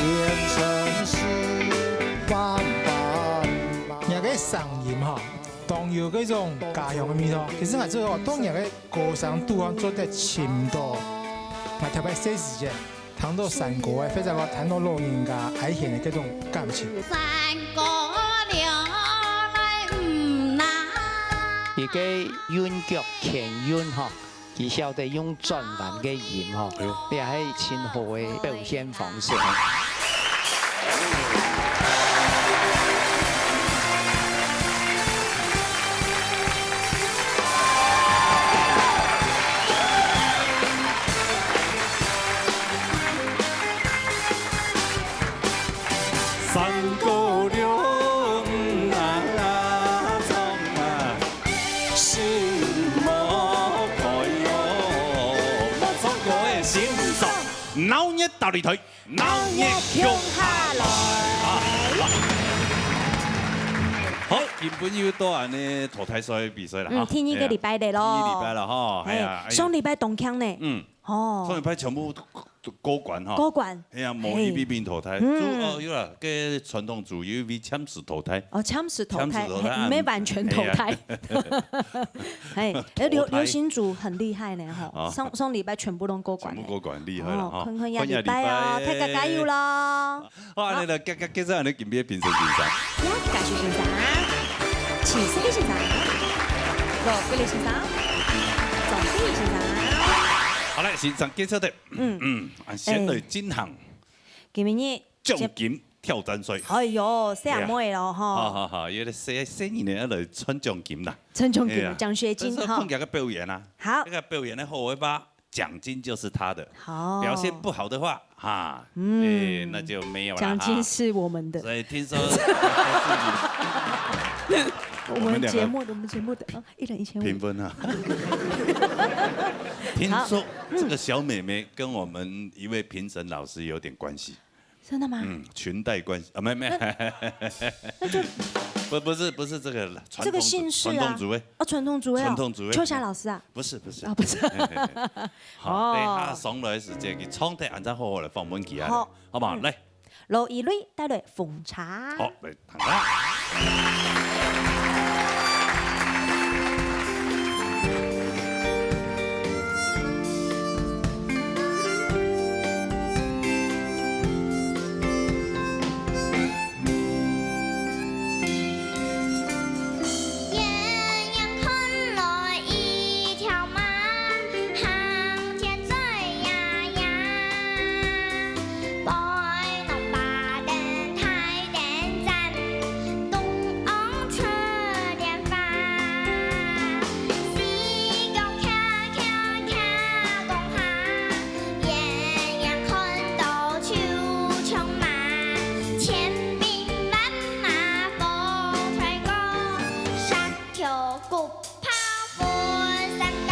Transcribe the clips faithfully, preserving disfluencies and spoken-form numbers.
變成詩，斑斑馬。若个聲音吼，當有該種家鄉个味道。其實𠊎做到當若个歌聲都還做得尋到，𠊎特別細時節，聽到山歌个，或者講聽到老人家哀弦个該種感情。山歌流來毋難。一個韻腳牽韻吼， 佢曉得用轉彎个音吼，哎喲。這係盡好个表現方式。山歌流，嗯啊，唱啊。 鬧熱大擂台，鬧熱共下來。好，今晡日又到恁呢淘汰賽比賽了哈。嗯，第二個禮拜了咯。哎呀，第二禮拜了哈，哎呀，哎呀。上禮拜當強呢。嗯。哦。上禮拜全部過關哈。過關。哎呀，無一位被淘汰。嘿。嗯。就，哦，有啦，該傳統組有一位暫時淘汰。哦，暫時淘汰，暫時淘汰，嘿，沒完全淘汰。哎呀。 嘿，哎，流，淘汰。流行組很厲害呢，吼。啊。上，上禮拜全部都過關呢。全部過關，厲害了，哦，哈。看看下禮拜哦，看下禮拜。大家加油咯。好，恁呢來，介，介，介紹恁呢今晡日評審先生。呀，介紹先生，七十个先生，六十个先生，十个先生。好，來，先生介紹的。嗯。嗯，啊，先來進行。哎。今晡日 獎金挑戰賽。哎喲，細阿妹咯，吼。好，好，好，有點細，細人仔來賺獎金啦。賺獎金，哎呀，獎學金，哈。但是看佢个表演啊，好。這個表演的好的話，獎金就是他的。好。表現不好的話，哈，嗯。哎，那就沒有了哈。獎金是我們的。所以聽說，我們兩個，我們節目的，我們節目的，啊，一人一千五。平分啊。聽說，好，嗯。這個小妹妹跟我們一位評審老師有點關係。 真的嗎？嗯，裙帶關係啊，沒，沒。那，那就，不，不是，不是這個啦，傳統組，這個姓氏啊。傳統組欸。哦，傳統組欸哦。傳統組欸。秋霞老師啊？不是，不是。哦，不是。嘿，嘿，嘿。好，哦。等下上來時間，佢唱忒，恁樣好好來訪問佢啊，好。好不好？嗯。來。羅怡瑞帶來《紅茶》。好，來，聽啊。 遠遠看來一條馬，行前追呀呀，背囊巴等大等讚，東昂出蓮花，四腳翹翹翹共下， 遠遠看到就像馬，千兵萬馬過台過，殺條骨泡分三家。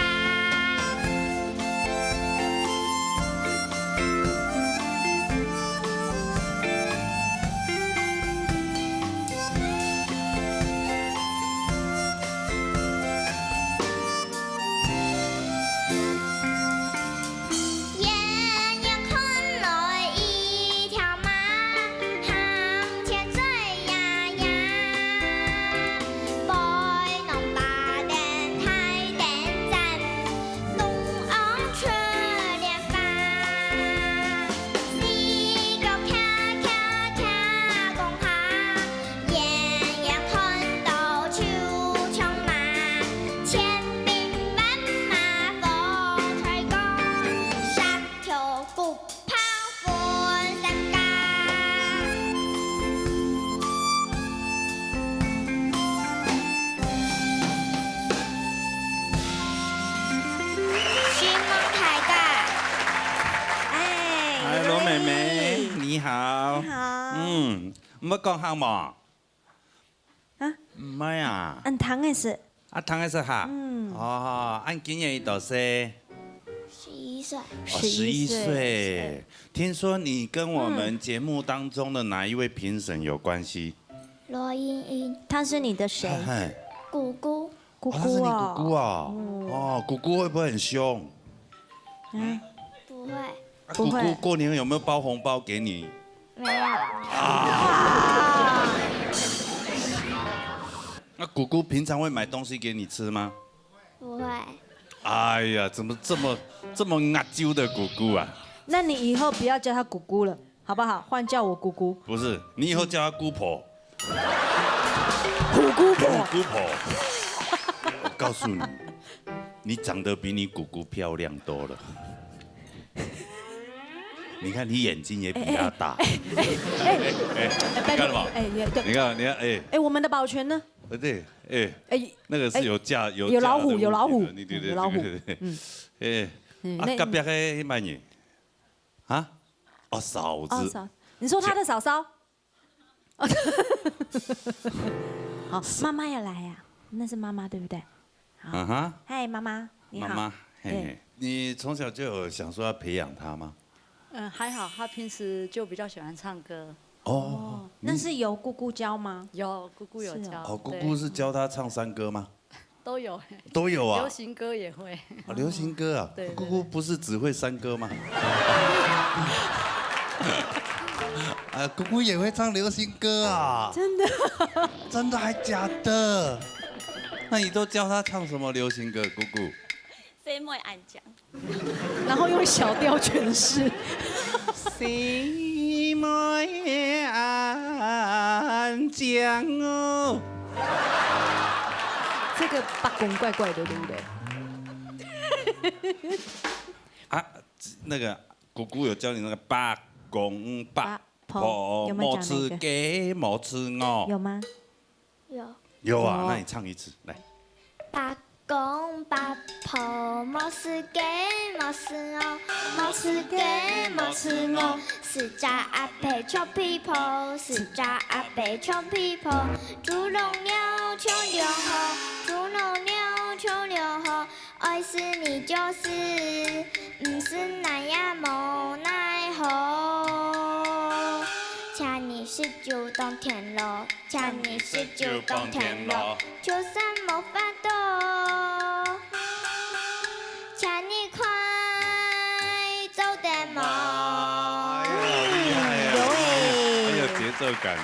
遠遠看來一條馬，行前追呀呀，背囊巴等大等讚，東昂出蓮花，四腳翹翹翹共下， 遠遠看到就像馬，千兵萬馬過台過，殺條骨泡分三家。承蒙大家。哎，嗨，羅妹妹，你好。你好。嗯，毋好講客無？ 啊？毋係啊。恁聽个係？啊，聽个係哈？嗯。哦，恁今年幾多歲？十一歲。哦，十一歲。十一歲。聽說你跟我們節目當中的哪一位評審有關係？羅英英。她是你的誰？嘿。姑姑。姑姑哦。哦，她是你姑姑哦。哦。哦，姑姑會不會很兇？嗯。不會。啊，不會。姑姑過年有沒有包紅包給你？没有。那姑姑平常会买东西给你吃吗？不会。哎呀，怎么这么这么阿啾的姑姑啊？那你以后不要叫她姑姑了，好不好？换叫我姑姑。不是，你以后叫她姑婆。虎姑婆。姑婆，我告诉你，你长得比你姑姑漂亮多了。你看你眼睛也比她大。哎，干什么？哎，也对。你看，你看，哎，哎，我们的保全呢？呃对，哎，哎，那个是有架有有老虎，架的有老虎问题的，对对有老虎对对对。嗯，哎，啊，嗯那隔壁个迄慢人，啊，哦，嫂子，哦，嫂，你说他的嫂嫂？好，妈妈要来呀，那是妈妈对不对？啊哈，嗨，妈妈，你好。妈妈，嘿嘿对，你从小就有想说要培养她吗？嗯，还好，他平时就比较喜欢唱歌。哦，那是由姑姑教吗？有姑姑有是哦教，哦，姑对姑是教她唱山歌吗？都有，都有啊流，行歌也会。啊，流行歌啊，对对姑姑不是只会山歌吗？啊，姑姑也会唱流行歌啊，真的，真的还假的？那你都教她唱什么流行歌，姑姑？細妹恁靚。然后用小调诠释。細妹恁靚哦。这个八公怪怪的，对不对？啊，那个姑姑有教你那个八公八八婆婆，有没有讲那个莫吃鸡，莫吃鹅。有吗？有。有啊，有那你唱一次来。八公八婆，莫食雞，莫食鵝，莫食雞，莫食鵝。四隻鴨仔唱琵琶，四隻鴨仔唱琵琶。豬籠鳥唱了好，豬籠鳥唱了好，愛死你就死，毋死那也無奈何。請你食酒當天樂，請你食酒當天樂，就算無法度，請你快走得無。哎呀，厲害啊！有欸很有节奏感呢。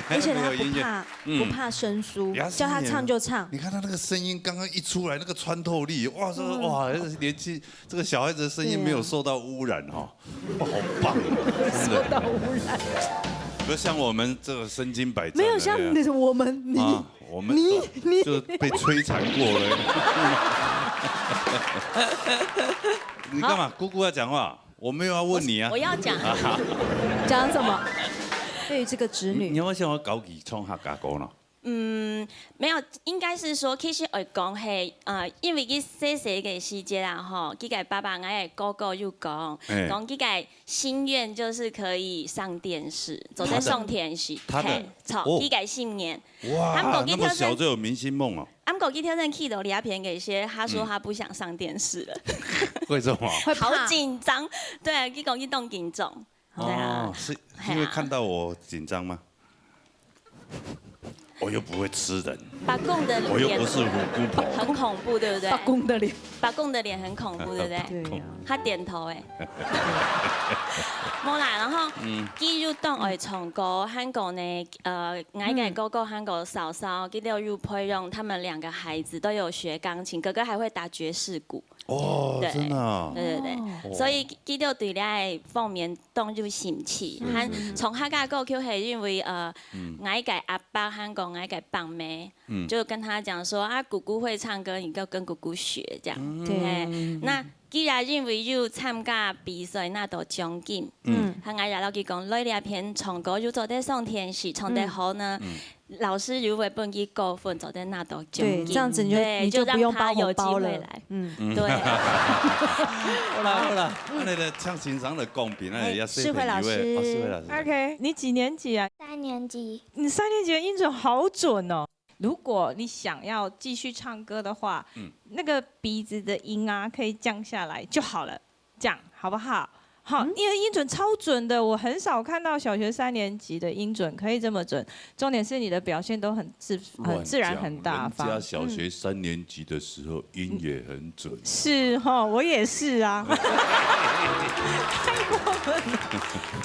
而且他没有音乐不怕，嗯不怕生疏，呀叫他是唱就唱。你看他那个声音刚刚一出来，那个穿透力，哇，说哇，这个小孩子的声音没有受到污染哈，哇，好棒哦，真的。到污染，不像我们这个身经百战的，没有像对啊你我们你啊，我们你就就是被摧残过了。你干嘛？姑姑要讲话，我没有要问你啊我。要讲，讲什么？对于这个侄女，你你要不要向我搞几冲哈嘎勾呢？嗯，没有，应该是说，其实我讲嘿，呃，因为佢細細个時節啊，吼，佢个爸爸，𠊎个哥哥有講，哎講佢个心願就是可以上電視，做得上電視，他的嘿，錯，哦佢个心願。哇，他们搞那么小就有明星梦哦。啊，毋過佢挑戰去到這片个時，他說他不想上電視了，为什么？会怕好緊張。對啊，佢講佢當緊張。對啊哦，，是因为看到我紧张吗？我又不会吃人，伯公的臉我又不是虎姑婆。很恐怖，對不對？伯公的脸，伯公的臉很恐怖，對不對？对呀，他點頭哎。無啦，然後嗯佢又當愛唱歌，還過呢，呃，𠊎个哥哥還過嫂嫂，佢兜又培養他們兩個孩子都有學鋼琴，哥哥還會打爵士鼓。哦，对真的啊。對對對，所以佢兜對這方面當有興趣。還從客家歌曲係因為呃，𠊎个阿伯還過𠊎个伯姆，嗯就跟他講說啊，姑姑會唱歌，你就跟姑姑學這樣。对哎，那佢也因為有參加比賽拿到獎金，嗯，還𠊎也摎佢講，來這片唱歌又做得上電視，唱得好呢，老師又會分佢高分，做得拿到獎对，金。这样子你就对，你就不用包讓他有機會红包了來。嗯，嗯對，好了好了，那个唱欣赏的公平，那也要哎世輝老師 OK，你几年级啊？三年级。你三年级的音准好准哦。如果你想要继续唱歌的话，嗯那个鼻子的音啊，可以降下来就好了，这样好不好？好，你的音准超准的，我很少看到小学三年级的音准可以这么准。重点是你的表现都很自很自然、很大方。人家小学三年级的时候音也很准。是哈，我也是啊。太过分了。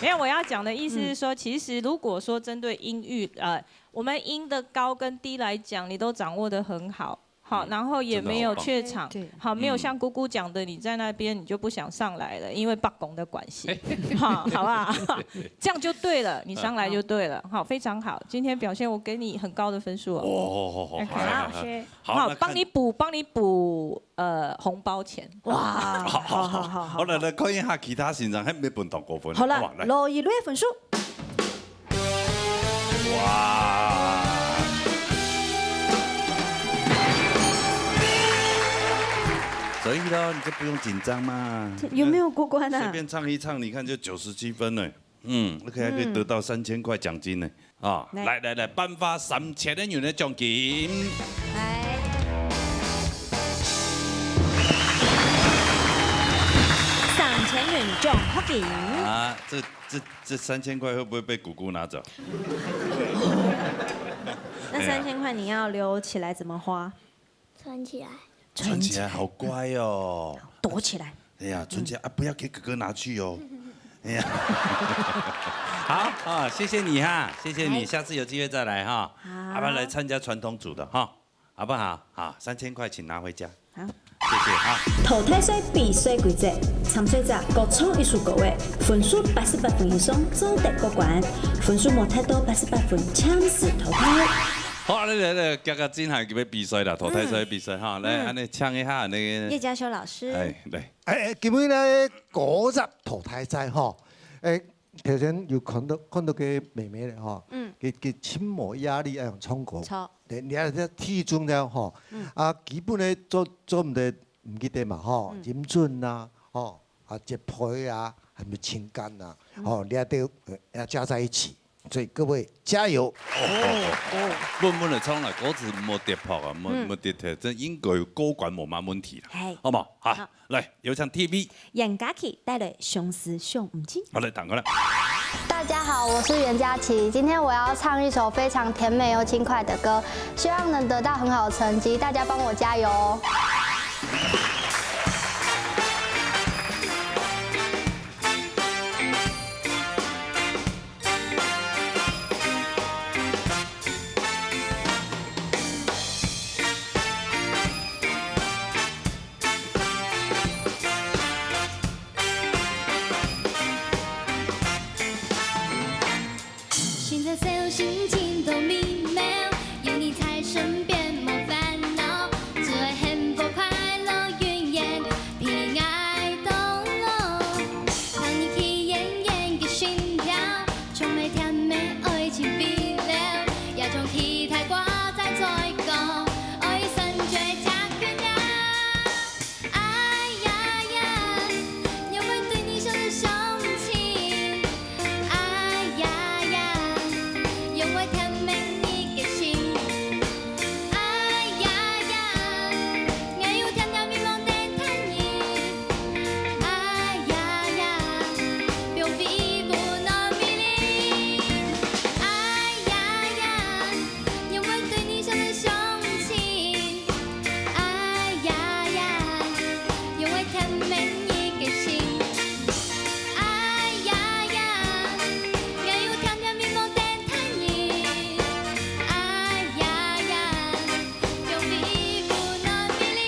没有，我要讲的意思是说，其实如果说针对音域，呃，我们音的高跟低来讲，你都掌握得很好。好，然后也没有怯场，真的好棒。好，没有像姑姑讲的，你在那边你就不想上来了，因为伯公的关系，好，好不好？这样就对了，你上来就对了，好，非常好。今天表现我给你很高的分数哦。哦，哎好，老师，好，好，那看帮你补，帮你补，呃，红包钱。哇，好好好好好，来来看一下其他先生，还没分到过分。好了好吧，来，罗一瑞分数，哇！所以呢，你就不用紧张嘛。有没有过关啊随？便唱一唱，你看就九十七分呢。嗯，而且还可以得到三千块奖金呢。啊，来来来来，頒发三千个銀的奖金。来，三千元奖学金。啊，这这这三千块会不会被姑姑拿走？那三千块你要留起来怎么花？存起来。存起来好乖哦。躲起来。哎呀，存起来啊，不要给哥哥拿去哦。哎呀，好啊，谢谢你哈，谢谢你，哎下次有机会再来哈，好要不要来参加传统组的哈，好不好？好，三千块请拿回家，好。谢谢哈。淘汰赛比赛规则：参赛者各唱一首歌仔，分数八十八分以上做得过关，分数无达到八十八分，强势淘汰。好，来来来，刚刚进行个比赛啦，淘汰赛比赛哈，来，安尼请一下那个，叶嘉修老师，哎，来，哎，今日呢，歌仔淘汰赛吼，哎，頭先有看到看到个妹妹咧吼，嗯佢佢盡無壓力，愛用唱歌，好，對，你看這體重了吼，啊，基本的做做毋得毋記得嘛吼，音準啊，吼，啊節拍啊，還有情感啊，吼，你都呃要加在一起，所以各位加油！穩穩的唱啦，歌詞無跌破啊，無無跌脱，這應該有過關無嘛問題啦，嘿好不好？好，來，有請T V。嚴嘉琪帶來相思想毋盡。好，來，打過來。大家好，我是袁佳琪，今天我要唱一首非常甜美又轻快的歌，希望能得到很好的成绩，大家帮我加油哦。现在小心情都美妙，有你在身边莫烦恼，只会幸福快乐永远平安到老。当你听见的心跳，充满甜美爱情味道，也将期待挂在嘴角，爱神绝佳困了。 哎呀呀，让我对你想想情。哎呀呀，让我甜蜜你的心。哎呀呀，我有甜甜蜜蜜等待你。哎呀呀，不用飞过那美丽。哎呀呀，让我对你想想情。 哎呀呀，让我甜蜜你的心。哎呀呀，我有甜甜蜜蜜等待你。哎呀呀，用力不能迷离。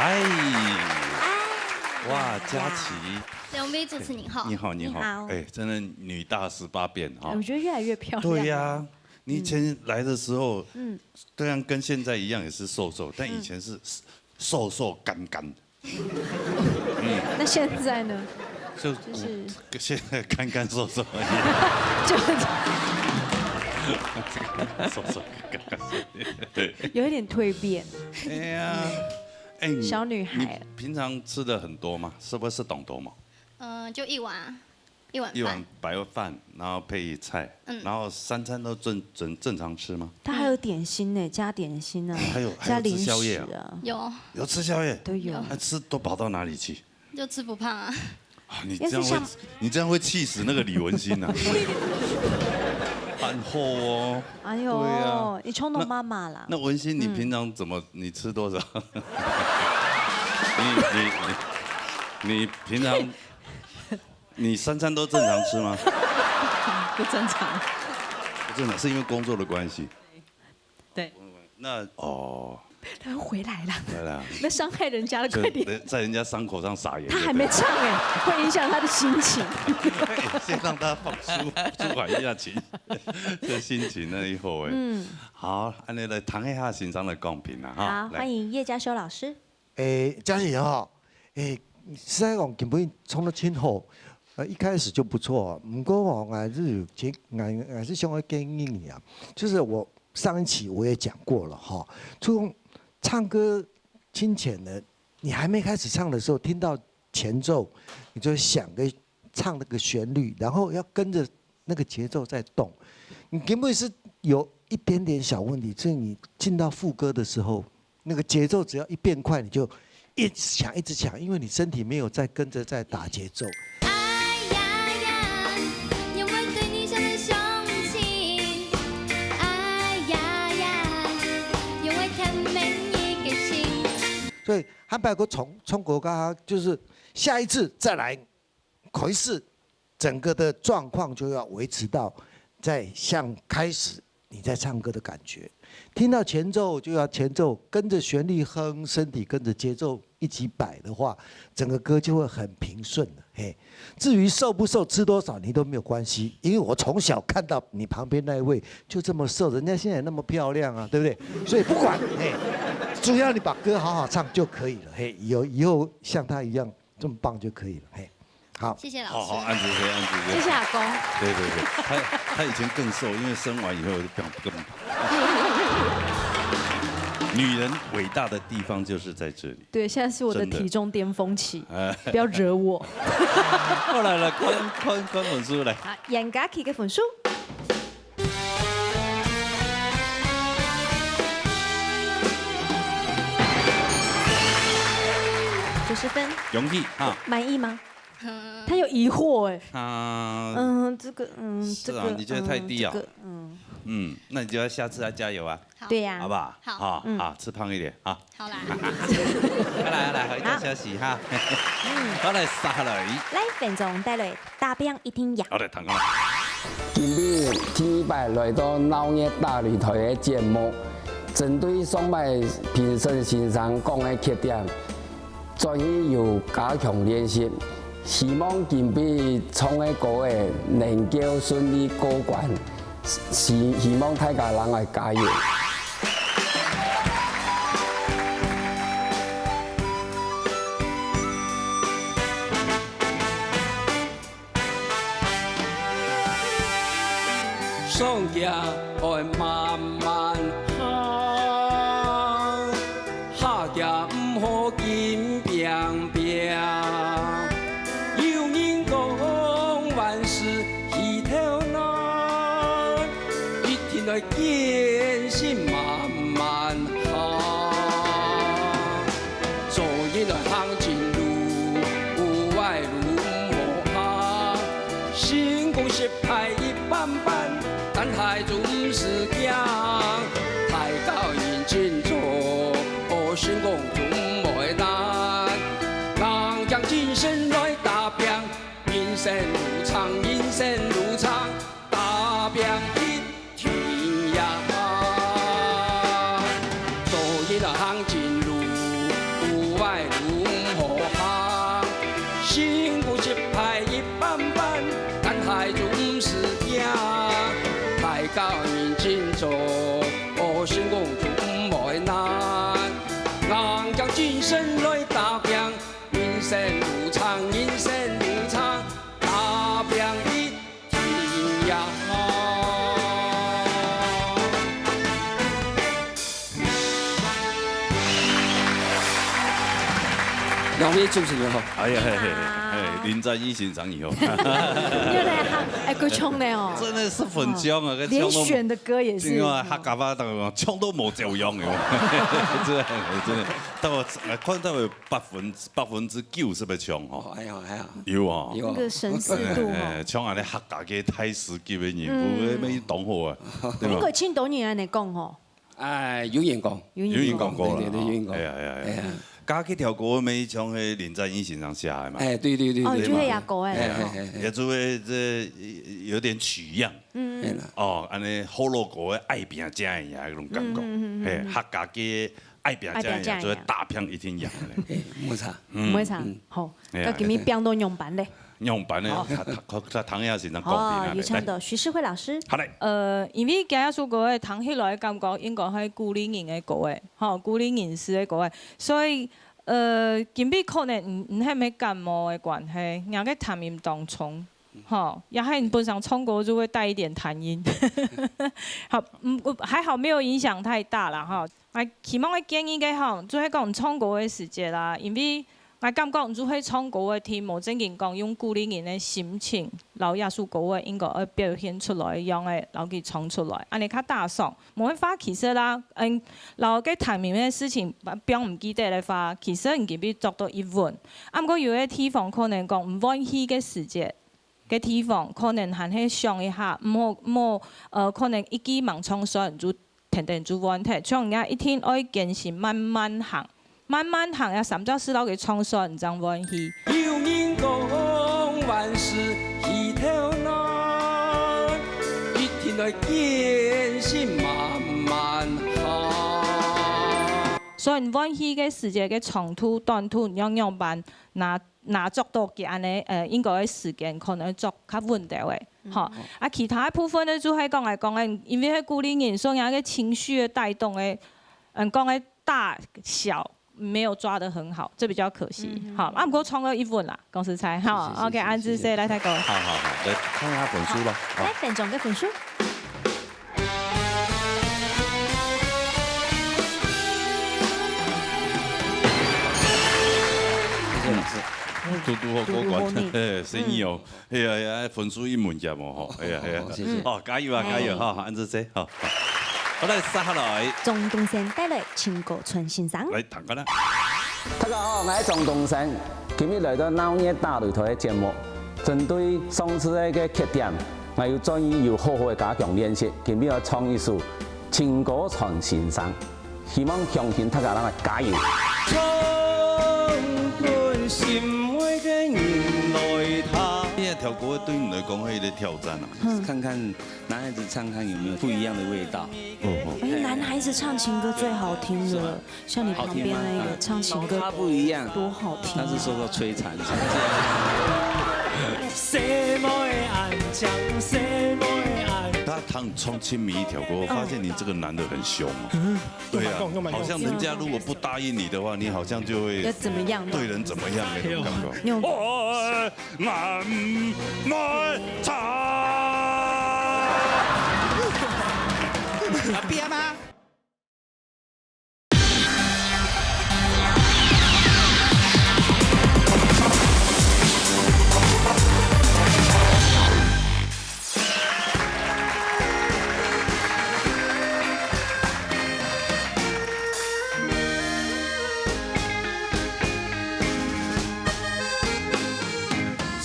哎，哇，佳琪，两位主持人好。你好，你好，你好哎，真的女大十八变哈我。觉得越来越漂亮。对呀，你以前来的时候，嗯，虽然跟现在一样也是瘦瘦，但以前是瘦瘦干干，那现在呢？就就是现在干干瘦瘦而已，就瘦瘦干干。有一点蜕变。哎呀，哎，你小女孩你平常吃的很多吗？是不是懂多吗？嗯，就一碗。一碗饭。一碗白饭，然后配菜，嗯。然后三餐都正，正，正常吃吗？他还有点心呢，加点心啊，还有，还有吃宵夜啊？加零食啊。有。有吃宵夜？都有。有。那吃都饱到哪里去？就吃不胖啊。啊，你这样会，要是像你这样会气死那个李文星啊。很厚哦。哎呦，对啊。你冲动妈妈啦。那，那文星，你平常怎么，嗯。你吃多少？你，你，你，你平常，你三餐都正常吃吗？不正常。不正常，是因为工作的关系。对。那，哦。他又回来了。回来了。那伤害人家了，快点。就在人家伤口上撒盐，他还没唱哎，对不对？会影响他的心情。先让他放舒，舒缓一下情，这心情那一后哎。嗯。好，按呢来谈一下欣赏的公平啊，哈。好，来。欢迎叶嘉修老师。 诶，嘉许吼，诶，实在讲，根本唱得真好，呃，一开始就不错。毋过吼，我还是有建，我，我还是想要建议你啊，就是我上一期我也讲过了哈，就唱歌之前呢，你还没开始唱的时候，听到前奏，你就想跟唱那个旋律，然后要跟着那个节奏在动。你根本是有一点点小问题，所以你进到副歌的时候， 那个节奏只要一变快，你就一直抢，一直抢，因为你身体没有在跟着在打节奏。哎呀呀，因为对你想的相信。哎呀呀，因为甜蜜一个心。所以他把个从，从国歌就是下一次再来 可是整个的状况就要维持到在像开始你在唱歌的感觉，听到前奏就要前奏跟着旋律哼，身体跟着节奏一起摆的话，整个歌就会很平顺了。嘿，至于瘦不瘦，吃多少你都没有关系，因为我从小看到你旁边那一位就这么瘦，人家现在也那么漂亮啊，对不对？所以不管，嘿，主要你把歌好好唱就可以了。嘿，有，以后像他一样 这么棒就可以了，嘿。好。谢谢老师。好，好，按住这，按住这。谢谢阿公。对，对，对，他，他以前更瘦，因为生完以后就更，更女人伟大的地方就是在这里。对，现在是我的真的。体重巅峰期，哎。不要惹我。好，来，来，看，看，看分数来。好，严家琪个分数。 九十分。容易哈。满意吗？嗯。他有疑惑哎。他嗯，这个，嗯，是啊，这个，你觉得太低啊？嗯，这个，嗯。嗯，那你就要下次要加油啊。好。对呀。好不好？好。好，嗯。好，吃胖一点啊。好啦。好啦，好啦，好，一定要休息哈。好。嗯。好，来，沙拉鱼。来，分钟带来大饼一定要。好的，唐哥。今日第一擺來到鬧熱大擂台个節目，針對上擺評審先生講个缺點，轉去有加強練習，希望今晡日唱个歌仔能夠順利過關，希，希望大家人來加油。 上崎愛慢慢行，下崎毋好緊拚拚。有人講萬事起頭難，一定愛堅信慢慢行。 做人愛行前路，有歪路毋好行。成功失敗一般般，但係總毋使驚。大家認真做，成功總毋會難。硬頸精神來打拚，人生路長，人生路長，打拚一 天涯。兩位主持人好。哎呀，嘿，嘿，嘿，林占一先生你好。又來哈，哎，夠嗆的哦。真的是很嗆啊，哦，該嗆到連選的歌也是。對啊，客家話當中嗆到無照樣的哦。真的，真的，但我，我看到有百分之，百分之九十个嗆哦。哦，還好，還好。有哦。有哦。那個神似度哦。哎，哎，像恁呢客家个大師級的人物，嗯。哎，當好啊，對吧？你過盡多人恁呢講哦。 哎，有人講。有人講。有人講過了，對，對，對，有人講。哎呀，哎呀，哎呀。哎呀。該，該條歌乜像係林占一先生寫个嘛。哎，對，對，對，哦，對，就係這歌哎。哎，哎，哎，哎。也就係這有點取樣。嗯。哎啦。哦，恁呢好老歌个愛拚才會贏該種感覺。嗯，嗯，嗯，嗯。嘿，客家个愛拚才會贏，愛拚才會贏。就係打拚一定贏个。哎，無錯。嗯。無錯，嗯。好。 哎呀。該今日變到仰般咧？仰般咧？好。佢，佢，佢，佢聽一下先，咱講哦，聽下咧。有請到徐世輝老師。來。好嘞。呃，因為這首歌个聽起來感覺應該係鼓勵人个歌个，吼，鼓勵人士个歌个，所以，呃，今晡日可能毋，毋係感冒个關係，𠊎个痰音當重，吼，也係你本身唱歌就會帶一點痰音。好，嗯，還好沒有影響太大啦，哈。 𠊎希望个建議个吼，就係講唱歌个時節啦，因為𠊎感覺就係唱歌个聽，無正經講用鼓勵人个心情，摎這首歌个應該愛表現出來个樣仔，摎佢唱出來，恁呢較打爽。無个話，其實啦，嗯，摎該彈琴个事情，放毋記得个話，其實你今晡日做到一穩。啊，毋過有个地方可能講毋歡喜个時節，个地方可能還係想一下，毋好，毋好，呃，可能一句吂唱煞，你就 天天就換忒，像人家一定愛堅持慢慢行，慢慢行，也三隻字摎佢唱煞，你正歡喜。有人講萬事起頭難，一定愛堅持慢慢行。所以你歡喜个時節个長度、短度，你愛仰般拿 拿捉到佢恁呢，呃，應該个時間可能捉較穩定个，嗯。吼。啊，其他个部分呢，就係講來講个，因為係鼓勵人，所以佢个情緒个帶動个，嗯，講个大小沒有抓得很好，這比較可惜。嗯，嗯。好，啊，毋過唱到一穩啦，講實在，吼，謝謝，OK，謝謝，安之謝，謝謝。來，大哥。好，好，好，來，看一下分數咯。好。來，分數个分數。 謝謝老師。嘟嘟好過關，嘟嘟好呢。嘿，生意哦，嗯。哎呀，哎呀，分數一門價哦，吼，哎呀，哎呀。哦，謝謝。哦，加油啊，加油，哎。哈，安之姐，哈。好，來，接下來。鍾東升帶來情歌傳心聲。來，聽看啦。大家好，𠊎係鍾東升，今日來到鬧熱打擂台个節目，針對上次个缺點，𠊎有專業有好好个加強練習，今日愛唱一首情歌傳心聲。 希望鄉親大家人來加油。唱分心愛个人來聽。這條歌對你來講係一個挑戰啊。嗯。看看男孩子唱看有沒有不一樣的味道。哦，哦。哎，男孩子唱情歌最好聽了，是吧？像你旁邊那個唱情歌，好聽嗎？他不一樣，多好聽啊。他是受到摧殘，是不是？細妹恁靚，細妹恁……他唱親密一條歌，我發現你這個男的很兇哦。嗯。 對啊，好像人家如果不答應你的話，你好像就會要怎麼樣呢？對人怎麼樣那種感覺。那種哦，哎，慢慢唱。啊，變嗎？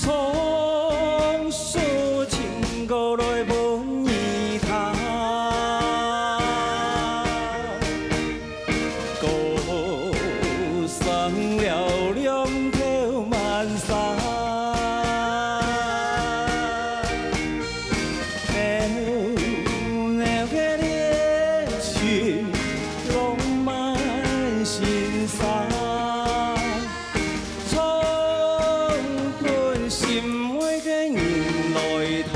唱首情歌來問你聽，歌聲嘹亮透滿山。 裊裊个戀情浪漫心酸，唱分心愛个人來聽。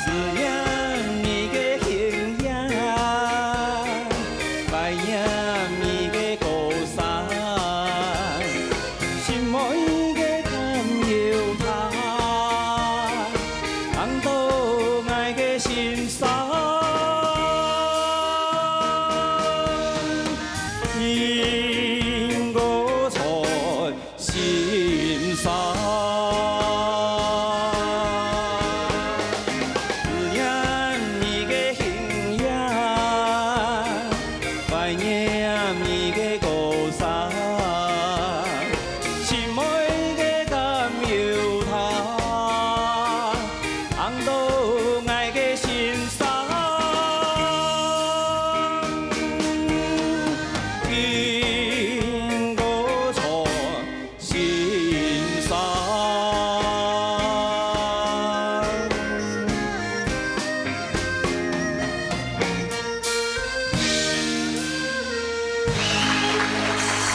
思念你个形影，懷念你个歌聲。 心愛个擔憂他，放到𠊎个心上。𠊎个心上，經過錯心上。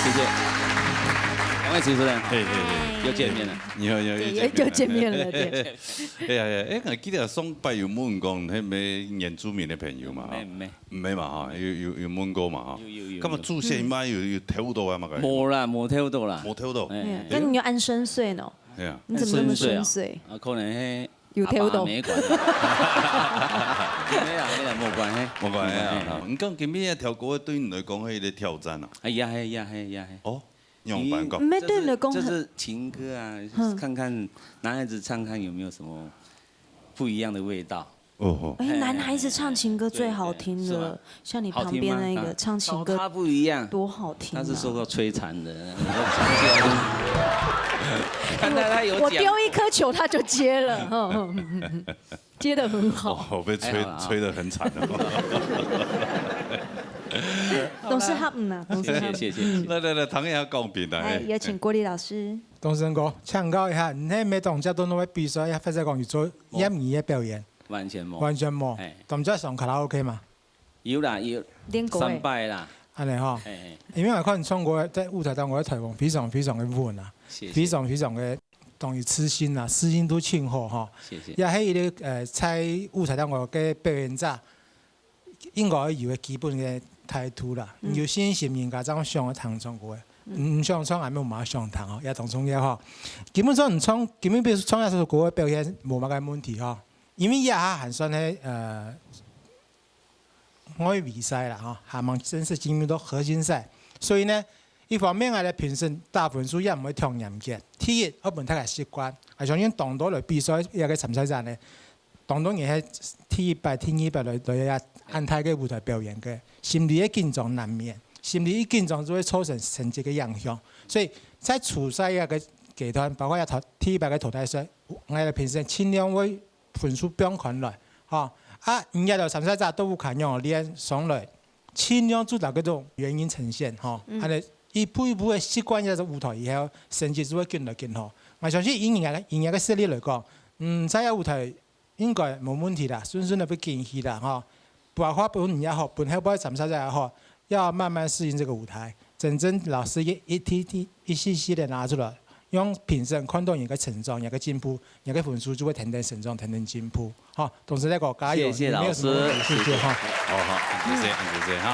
谢谢。两位主持人，嘿，嘿，嘿。又见面了。你好，你好，对，又见面了。又，又见面了，对。哎呀呀，哎，我记得上擺有問講，迄咩原住民个朋友嘛，哈。毋係，毋係。毋係嘛，哈，有，有，有問過嘛，哈。有，有，有，有。咁啊，祖先嘛，有，有偷到啊嘛，該。無啦，無偷到啦。無偷到。哎，嗯，哎。但你又恁深邃呢？哎呀。你怎麼那麼深邃？深邃啊？啊，可能係有偷到。阿爸沒管。沒有，沒有，無關係。無關係啊，哎，哎。你講今日這條歌對你來講係一個挑戰啊？哎呀，哎呀，哎呀，哎。哦，仰般講？毋係對你來講很，這是，這是情歌啊，就是看看男孩子唱看有沒有什麼不一樣的味道。哦吼。哎，男孩子唱情歌最好聽了，哎，對，對，是嗎？像你旁邊那個唱情歌，好聽嗎？啊，找他不一樣，多好聽啊。他是受到摧殘的，看到他有獎。我，我丟一顆球，他就接了，哈。 接得很好。哦，被吹，還好啦。吹得很慘哦。董事好，嗯啊，董事好。謝謝，謝謝，謝謝。來，來，來，唐雅講評來。哎，有請國立老師。董事長哥，請教一下，你係每當接到那位比賽，或者講有做業餘个表演？完全無。完全無。哎。當在上卡拉OK嘛？有啦，有。練過欸。三擺啦。恁樣吼。哎，哎。因為我看你唱歌在舞台當中个台風非常非常个穩啊，謝謝。非常非常个 當然自信啦，自信度盡好吼。謝謝。也係一個，呃，在舞台當中个表演者應該有个基本个態度啦。嗯。有信心，人家正想愛聽唱歌个。嗯。毋想唱，也無麼个想聽吼，也當重要吼。基本上，你唱，基本比如唱一首歌个表現，無麼个問題吼。因為這下還算係，呃， 外圍賽啦，吼，還吂正式進入到核心賽。所以呢，一方面𠊎个評審打分數也毋會忒嚴格。第一，愛分大家習慣。𠊎相信當多來比賽這個參賽者呢，當多人係第一擺、第二擺來，來這恁大个舞台表演个，心裡个緊張難免。心裡一緊張就會造成成績个影響。所以在初賽這個階段，包括這淘，第一擺个淘汰賽，𠊎个評審盡量會 分數放寬來，吼。啊，你這兜參賽者都有看樣練上來，盡量做到該種原音呈現，吼。嗯。恁樣一步一步个習慣這個舞台以後，成績就會緊來緊好。𠊎相信以你个，以你个實力來講，嗯，在這舞台應該無問題啦，順順个會進去啦，吼。包括本人也好，本後擺參賽者也好， 要慢慢適應這個舞台。真正老師一，一滴滴、一細細个拿出來，讓評審看到你个成長、你个進步，你个分數就會天天成長、天天進步。好，董事長哥，加油！謝謝老師。你沒有什麼問題，謝謝哈。好，好，恁仔細，恁仔細哈。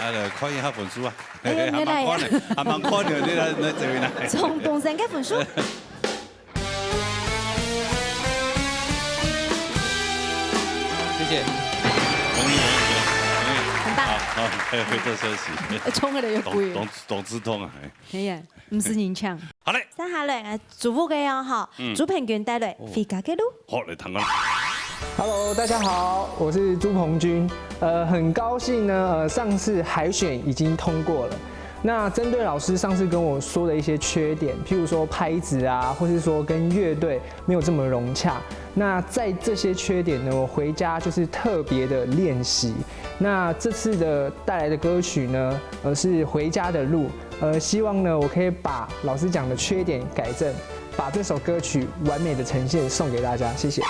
啊，來看一下分數啊。哎呀，還蠻快的，還蠻快的，你來，來這位來。從董事長个分數。 謝謝。同意，同意，同意。很棒。好，好，回頭休息。哎，衝个人又貴。懂，懂，懂之通啊，哎。哎呀，毋使人搶。好嘞。接下來，呃，祝福个哦，哈，嗯。朱鵬君帶來哦。回家个路。好，來聽啊。Hello，大家好，我是朱鵬君。呃，很高興呢，呃，上次海選已經通過了。 那針對老師上次跟我說的一些缺點，譬如說拍子啊，或是說跟樂隊沒有這麼融洽，那在這些缺點呢，我回家就是特別的練習。那這次的帶來的歌曲呢，呃，是《回家的路》，呃，希望呢，我可以把老師講的缺點改正，把這首歌曲完美的呈現送給大家，謝謝。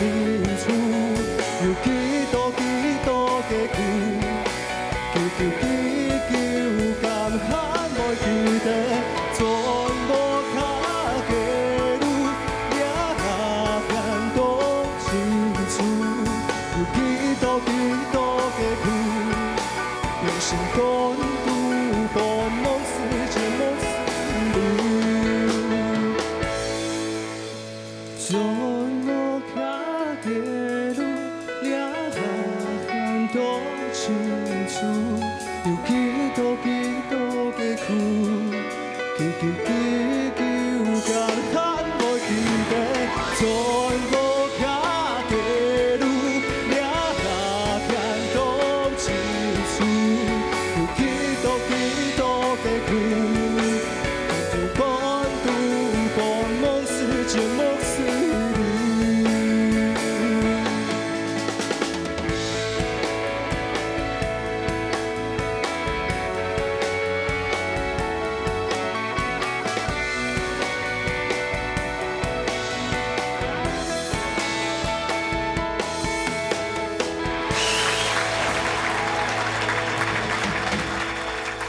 有幾多幾多个苦，求求祈求，敢還會記得，全無較个路，也還當清楚。有幾多幾多个苦，用心感動，半夢時節夢時流。 全無較个路，也還當清楚，有幾多幾多个苦，祈求祈求，敢還會記得，全無較个路，也還當清楚，有幾多幾多个苦。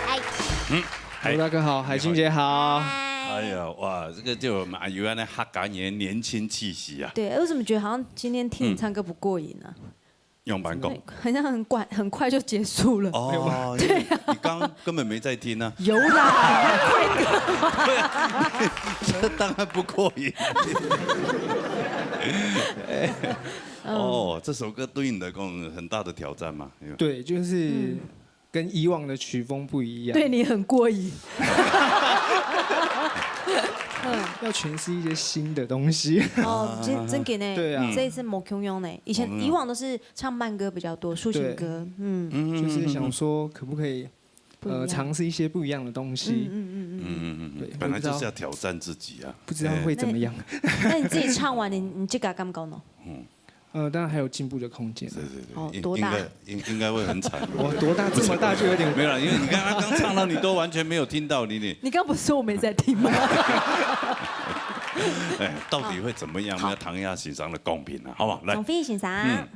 嗨。嗯，嗨。Hello，大家好，海清姐好。你好。哎呀，哇，這個就蠻有那客家人的年輕氣息啊。對，我怎麼覺得好像今天聽你唱歌不過癮啊？嗯。用蠻講。很像很快，很快就結束了。哦，對啊。因為你剛剛根本沒在聽啊。有啦，你在快歌嘛。對啊，這當然不過癮。哎，嗯。哦，這首歌對你來講很大的挑戰嘛？對，就是嗯。 跟以往的曲風不一樣。對你很過癮。嗯。要詮釋一些新的東西。哦，真，真的呢。對啊。這一次無共樣呢。以前，嗯。以往都是唱慢歌比較多，抒情歌。對。嗯。嗯，就是想說可不可以，不一樣。呃，嘗試一些不一樣的東西。嗯，嗯，嗯，嗯。嗯，嗯，嗯，嗯。對，本來就是要挑戰自己啊。不知道會怎麼樣。哎。那，那你自己唱完，你，你自家感覺呢？嗯。 呃，當然還有進步的空間。是，是，是，哦，應，多大？應該，應，應該會很慘。我多大？這麼大就有點。沒有啦，因為你剛剛剛唱到你都完全沒有聽到，你，你。你剛不是說我沒在聽嗎？哎，到底會怎麼樣？好。我們要聽一下欣賞的公平啊，好不好？來。總編欣賞。嗯。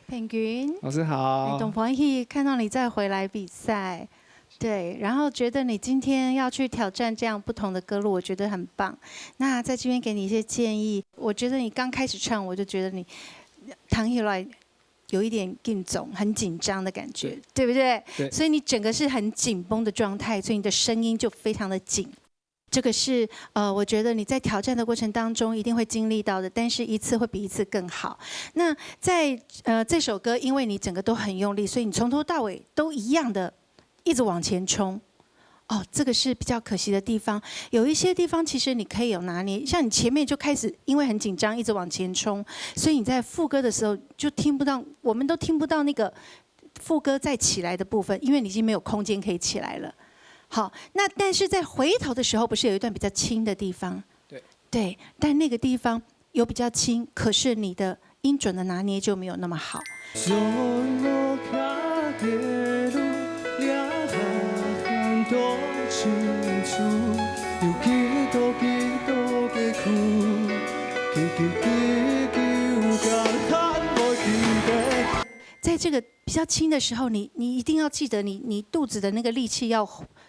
平均。老師好。哎，當歡喜看到你再回來比賽。 對，然後覺得你今天要去挑戰這樣不同的歌路，我覺得很棒。那在這邊給你一些建議，我覺得你剛開始唱，我就覺得你聽起來有一點緊張，很緊張的感覺，對。對不對？對。所以你整個是很緊繃的狀態，所以你的聲音就非常的緊。這個是，呃，我覺得你在挑戰的過程當中一定會經歷到的，但是一次會比一次更好。那在，呃，這首歌，因為你整個都很用力，所以你從頭到尾都一樣的 一直往前衝。哦，這個是比較可惜的地方。有一些地方其實你可以有拿捏，像你前面就開始因為很緊張，一直往前衝，所以你在副歌的時候就聽不到，我們都聽不到那個副歌再起來的部分，因為你已經沒有空間可以起來了。好，那但是在回頭的時候，不是有一段比較輕的地方？對。對，但那個地方 有比較輕，可是你的音準的拿捏就沒有那麼好。在這個比較輕的時候，你，你一定要記得你，你肚子的那個力氣要，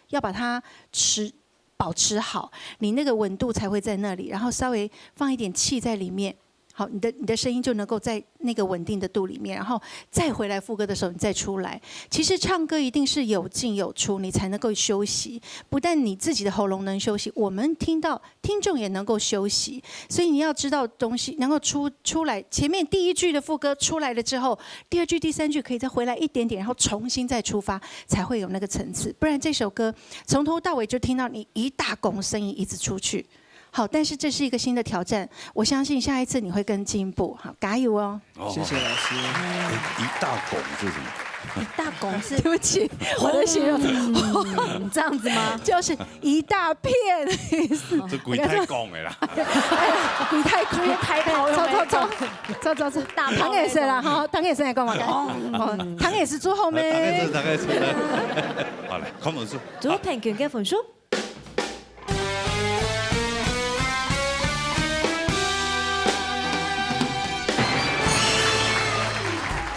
要把它持，保持好，你那個穩度才會在那裡，然後稍微放一點氣在裡面。 好，你的，你的聲音就能夠在那個穩定的度裡面，然後再回來副歌的時候你再出來。其實唱歌一定是有進有出，你才能夠休息。不但你自己的喉嚨能休息，我們聽到，聽眾也能夠休息。所以你要知道東西能夠出，出來，前面第一句的副歌出來了之後，第二句、第三句可以再回來一點點，然後重新再出發，才會有那個層次。不然這首歌從頭到尾就聽到你一大拱聲音一直出去。 好，但是這是一個新的挑戰，我相信下一次你會更進步。好，加油哦！哦。謝謝老師。哎，一大拱是什麼？一大拱是，對不起，我的形容，嗯，這樣子嗎？就是一大片的意思。這鬼太拱的啦。哎呀，鬼太，鬼太，走，走，走，走，走，走，大炮那種。唐老師啦，哈，唐老師來講嘛，哦，唐老師做好沒？大概是，大概是。好，來，康老師。做評判个分數。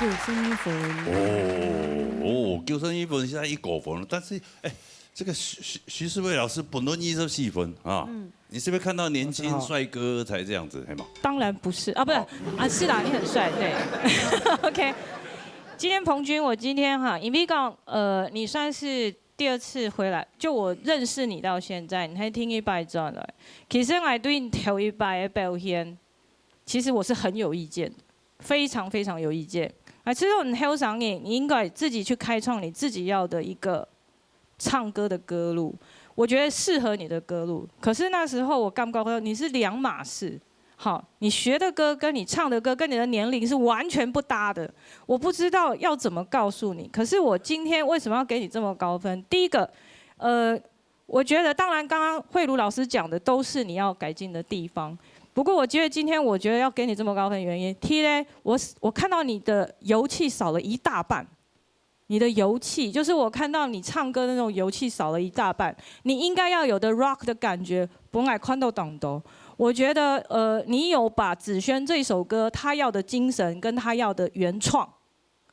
九十一分。哦，哦，九十一分，現在一高分了。但是，哎，這個徐，徐，徐世偉老師本來二十四分啊，你是不是看到年輕帥哥才這樣子，係嗎？當然不是啊，不是啊，是啦，你很帥，對。OK，今天彭鈞，我今天哈，因為講，呃，你算是第二次回來，就我認識你到現在，你係第二擺轉來。其實我對你頭一擺个表現，其實我是很有意見的，非常非常有意見。啊，其實你後生人，你應該自己去開創你自己要的一個唱歌的歌路，我覺得適合你的歌路。可是那時候我感覺到你是兩碼事，好，你學的歌跟你唱的歌跟你的年齡是完全不搭的。我不知道要怎麼告訴你，可是我今天為什麼要給你這麼高分？第一個，呃，我覺得當然剛剛慧茹老師講的都是你要改進的地方。不過我覺得今天我覺得要給你這麼高分的原因，第一呢，我，我看到你的油氣少了一大半。你的油氣，就是我看到你唱歌的那種油氣少了一大半。你應該要有的 rock 的感覺，本來看到當多。我覺得，呃，你有把子軒這首歌他要的精神跟他要的原創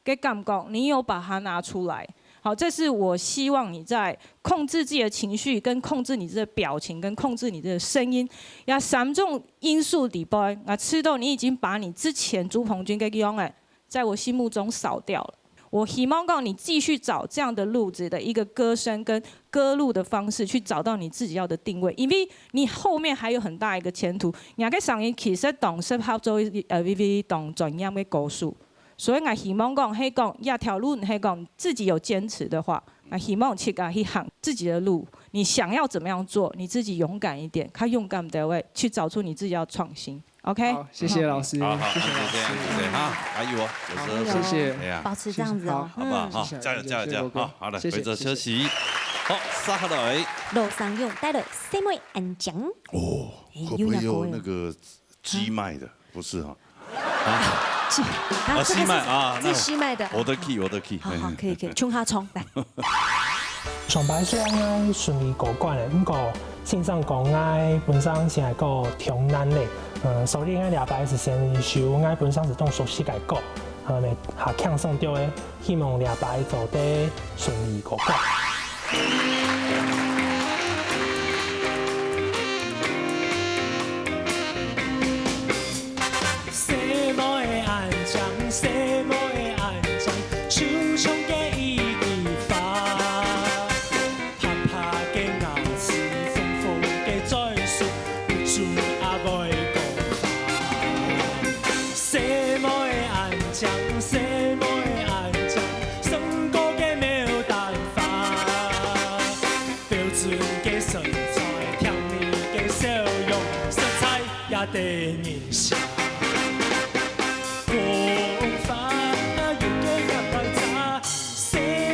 个感覺，你有把它拿出來。好，這是我希望你在控制自己的情緒，跟控制你自己的表情，跟控制你自己的聲音，這三種因素裡背，我知道你已經把你之前朱彭鈞个樣欸，在我心目中掃掉了。我希望講你繼續找這樣的路子的一個歌聲跟歌路的方式，去找到你自己要的定位，因為你後面還有很大一個前途。你个聲音其實當適合做一，呃，一位當專業个歌手，所以我希望講，係講這條路係講自己有堅持的話，我希望自家去行自己的路。你想要怎麼樣做，你自己勇敢一點，較勇敢的位去找出你自己要創新。 OK，好，謝謝老師，好好，謝謝老那就這樣子師。哈，還有哦，有時候謝謝。哎呀，保持這樣子哦。好不好？嗯哈，加油加油加油！謝謝好，好來，謝謝回頭休息。好，接下來路上用帶了細妹安靜。哦，哎會不會有那個雞脈的？不是哈，啊啊，西麥啊，這是西麥的。我的 key，我的 key，好好，可以可以，衝哈衝來。上擺雖然𠊎順利過關了，毋過先生講𠊎本身係一個刁難咧，嗯，所以𠊎這擺係先收𠊎本身係當熟悉个歌，嗯，較輕鬆點个，希望這擺做得順利過關。 細妹仔恁靚，細妹仔恁靚，樹上个一枝花，白白个牙齒，紅紅个嘴唇，不准阿妹講話。細妹仔恁靚，細妹仔恁靚，勝過个牡丹花。 標準个身材，甜蜜个笑容，實在也得人惜。紅花有个葉來摘，細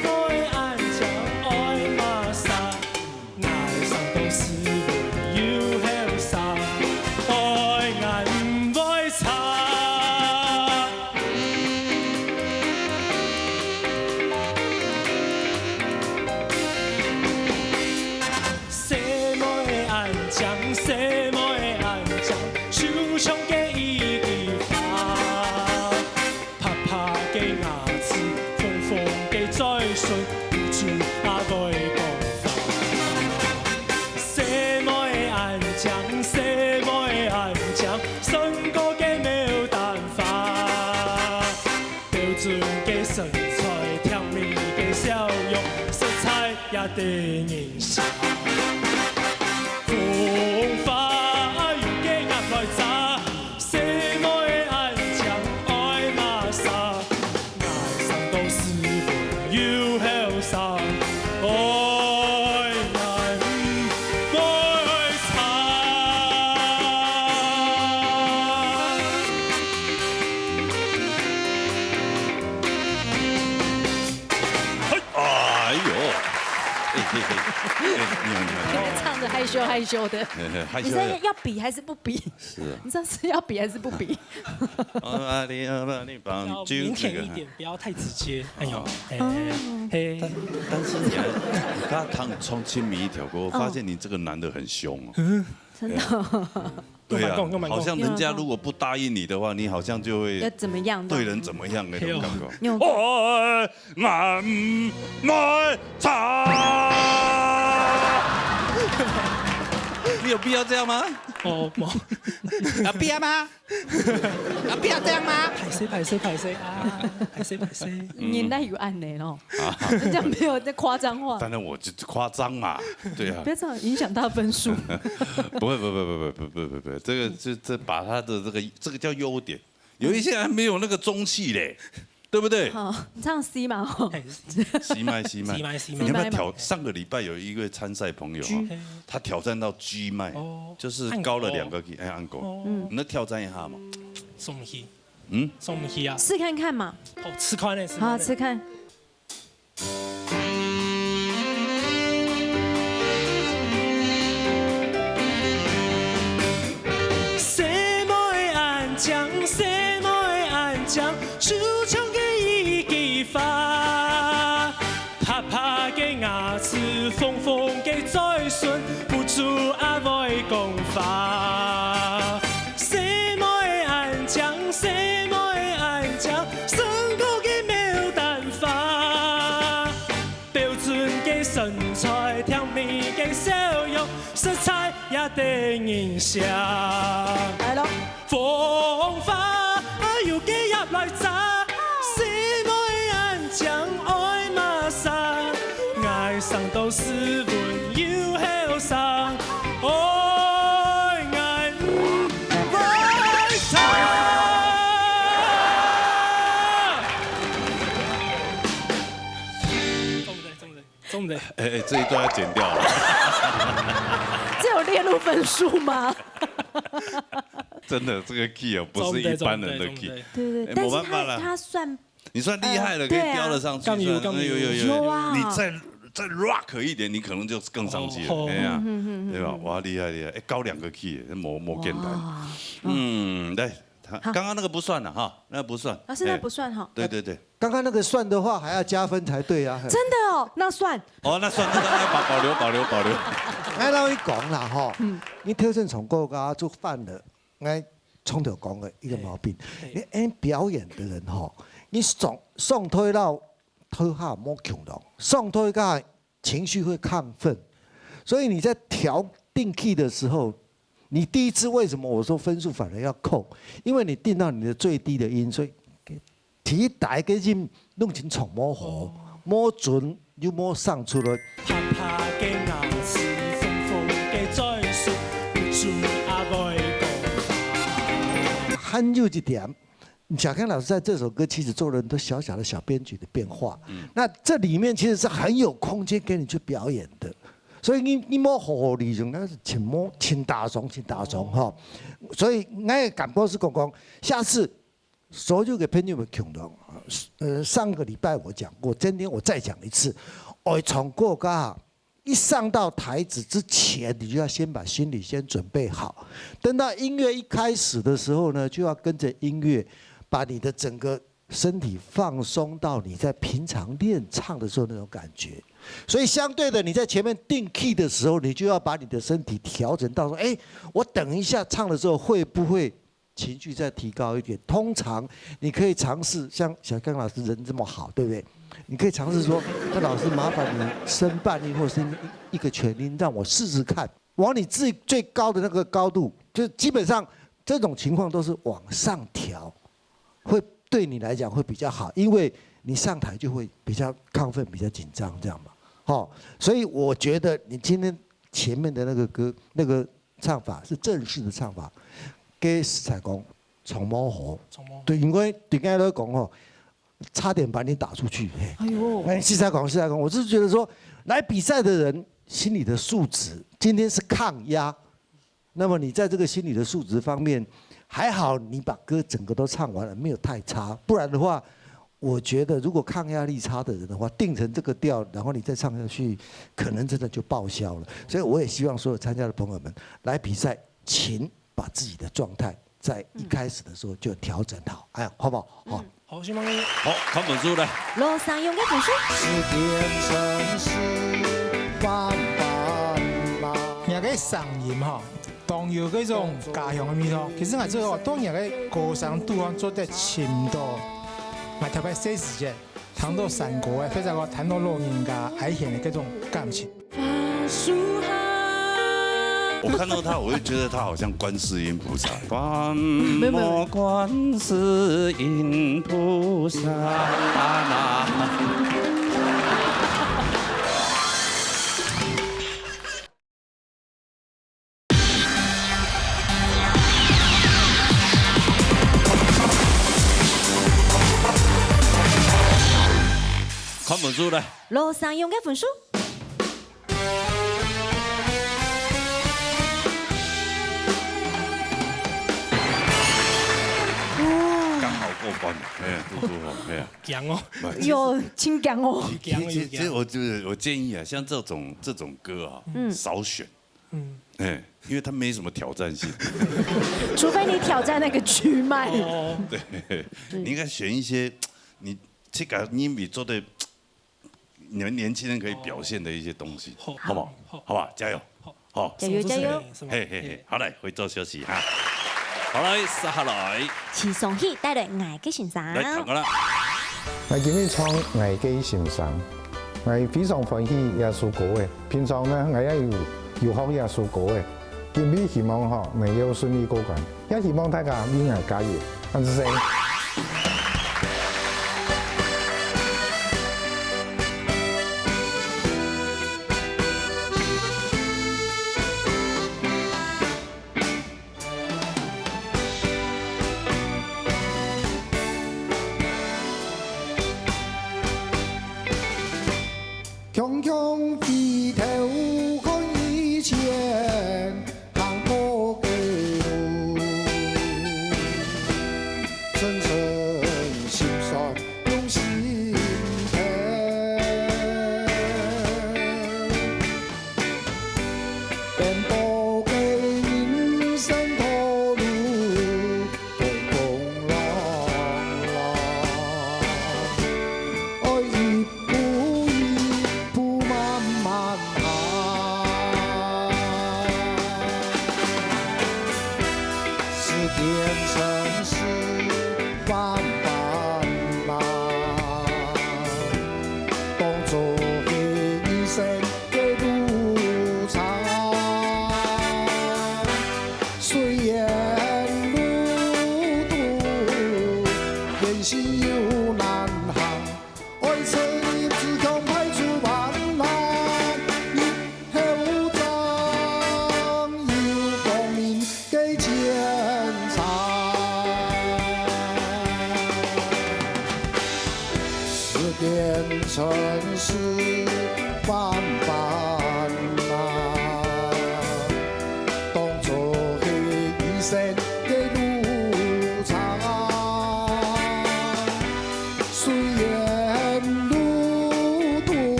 妹恁靚愛麼儕？𠊎生到斯文又後生，愛𠊎毋會差。 細妹恁靚，細妹恁靚，樹上个一枝花。白白个牙齒，紅紅个嘴唇，不准阿妹講話。細妹恁靚，細妹恁靚，勝過个牡丹花。 標準个身材，甜蜜个笑容，實在也得人惜。紅花有个葉來摘，細妹恁靚愛麼儕？𠊎生到斯文又後生，愛𠊎毋會差。 哎呦，哎嘿嘿，哎，你好你好你好，唱得害羞害羞的。嘿嘿，害你羞了，是要比還是不比？是啊，你知道是要比還是不比？啊你啊你要腼腆一點，不要太直接。哎呦，哎，嘿，但是你還你剛剛唱唱親民一條歌，我發現你這個男的很兇哦。真的。对啊，用蛮讲，用蛮讲。好像人家如果不答应你的话，你好像就会要怎么样的？对人怎么样那种感觉。有。哦，俺没差。你有必要这样吗？哦，没。有必要吗？有必要这样吗？歹势，歹势，歹势啊，歹势，歹势。你哪有按呢咯？啊。人家没有在夸张话。当然我就夸张嘛，对啊。不要这样影响他的分数。不会，不会，不会，这个，这，这把他的这个，这个叫优点。有一些人没有那个中气嘞，对不对？好，你唱 C 嘛，吼。哎，C 麦，C 麦。C 麦，C 麦。你要不要挑？上个礼拜有一位参赛朋友啊，G。他挑战到 G 麦，哦，就是高了两个 key，哎，按过。哦。你能挑战一下吗？送去。嗯？送去啊。试看看嘛。好，试看嘞，试看嘞。好，试看。 細妹恁靚，細妹恁靚，就像个一枝花。白白个牙齒，紅紅个嘴唇，不住啊會講話。細妹恁靚，細妹恁靚，勝過个牡丹花。 標準个身材，甜美个笑容，實在也得人惜。來咯。風花啊，又个葉來摘，細妹恁靚愛麼儕，𠊎生到斯文又後生，愛𠊎毋會差。中的，中的。 中的。哎，哎，这一段要剪掉了。这有列入分数吗？真的，这个 key 哦，不是一般人的 key。中的，中的，中的。对，对，哎，但是他，没办法啦。他算，你算厉害了，呃，可以标得上去，对啊。算，哎，有，有，有，有啊。你再，再 rock 一点，你可能就更上去了，哦。哎呀，嗯，嗯，嗯，对吧？嗯。哇，厉害，厉害。哎，高两个 key，没，没简单。哇。嗯，来，他，好。刚刚那个不算了哈，那不算。老师，那不算哈。哎，对，对，对。 刚刚那个算的话，还要加分才对啊。真的哦，那算。哦，那算，那，那保，保留，保留，保留。哎，我同你讲啦，吼，嗯。你挑战唱歌个就犯了，哎，从头讲的一个毛病。哎，哎。你，哎，表演的人吼，你上，上台了，头下莫穷动，上台个 情绪会亢奋，所以你在调定 key 的时候，你第一次为什么我说分数反而要扣？因为你定到你的最低的音，所以第一个音弄清楚摸好，哦。摸准又摸上出来。白白个牙齒，紅紅个嘴唇，不准啊會講話。還有一点， 小剛老师在这首歌其实做了很多小小的小编曲的变化。嗯。那这里面其实是很有空间给你去表演的，所以你，你莫好好利用，那是请莫，请大众，请大众哈。所以我也敢讲是讲讲，下次所有的朋友们听到，呃，上个礼拜我讲过，今天我再讲一次，爱唱歌个 一上到台子之前，你就要先把心里先准备好。等到音乐一开始的时候呢，就要跟着音乐，把你的整个身体放松到你在平常练唱的时候那种感觉。所以相对的，你在前面定 key 的时候，你就要把你的身体调整到说，哎，我等一下唱的时候会不会 情绪再提高一点。通常你可以尝试，像小刚老师人这么好，对不对？你可以尝试说，那老师麻烦你升半音或升一个全音，让我试试看，往你自己最高的那个高度，就基本上这种情况都是往上调，会对你来讲会比较好，因为你上台就会比较亢奋、比较紧张这样嘛。好，所以我觉得你今天前面的那个歌，那个唱法是正式的唱法，跟实在讲，唱无好。唱无好。对，因为对我来讲吼，差点把你打出去。嘿。哎呦。哎，实在讲，实在讲，我是觉得说，来比赛的人心理的素质，今天是抗压，那么你在这个心理的素质方面，还好你把歌整个都唱完了，没有太差，不然的话，我觉得如果抗压力差的人的话，定成这个调，然后你再唱下去，可能真的就报销了。所以我也希望所有参加的朋友们来比赛，请把自己的状态在一开始的时候就调整好，哎，好不好？好。嗯。好，先帮你。好，看分数来。罗尚勇个分数。十点城市慢慢来。聲音吼，當有該種家鄉个味道。其實𠊎做到當年个歌聲肚項做得尋到，𠊎特別細時節聽到山歌个，或者講聽到老人家哀弦个該種感情。我看到他，我会觉得他好像观世音菩萨，观没有没有摩观世音菩萨。看分数来。罗尚勇个分数。刚好过关，哎，嘟嘟吼，哎呀，强哦，有真强哦。强哦，其实我就是我建议啊，像这种这种歌啊，嗯，少选。嗯，哎，因为它没什么挑战性。除非你挑战那个曲脉。对，你应该选一些你自家认为做的。 你们年轻人可以表现的一些东西，好不好？好不好？加油！好，加油加油！嘿嘿嘿，好来，回做休息哈。好来，接下来，徐松喜带来《爱个心声》。来，唱歌啦。 𠊎今日唱《爱个心声》，𠊎非常欢喜這首歌誒。平常呢，𠊎也有有學這首歌誒。今日希望吼能夠順利過關，也希望大家為𠊎加油，恁仔細。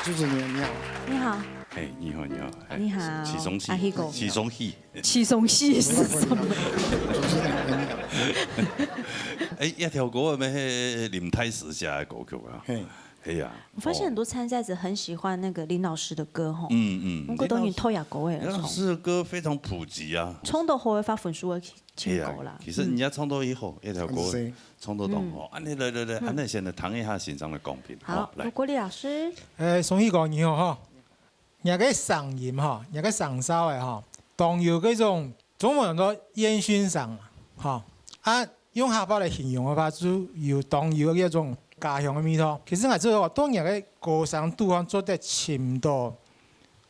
主持人你好。你好。哎，你好，你好。你好。徐松喜。阿喜哥。徐松喜。徐松喜是什么？主持人你好。哎，一条歌，我们林太师写的歌曲啊。嘿。哎呀。我发现很多参赛者很喜欢那个林老师的歌吼。嗯嗯。我都已经偷雅歌哎。林老师的歌非常普及啊。唱到好个发分数个情歌啦。其实人家唱到以后，一条歌。 唱到當好，恁呢來來來，恁呢先來聽一下先生个講評。好，來，羅國立老師。誒，松喜哥你好哈，若个聲音哈，若个聲調誒哈，當有該種中文講煙燻聲哈，啊，用客話來形容个話，就有當有該種家鄉个味道。其實𠊎知道，當若个歌聲肚項做得尋到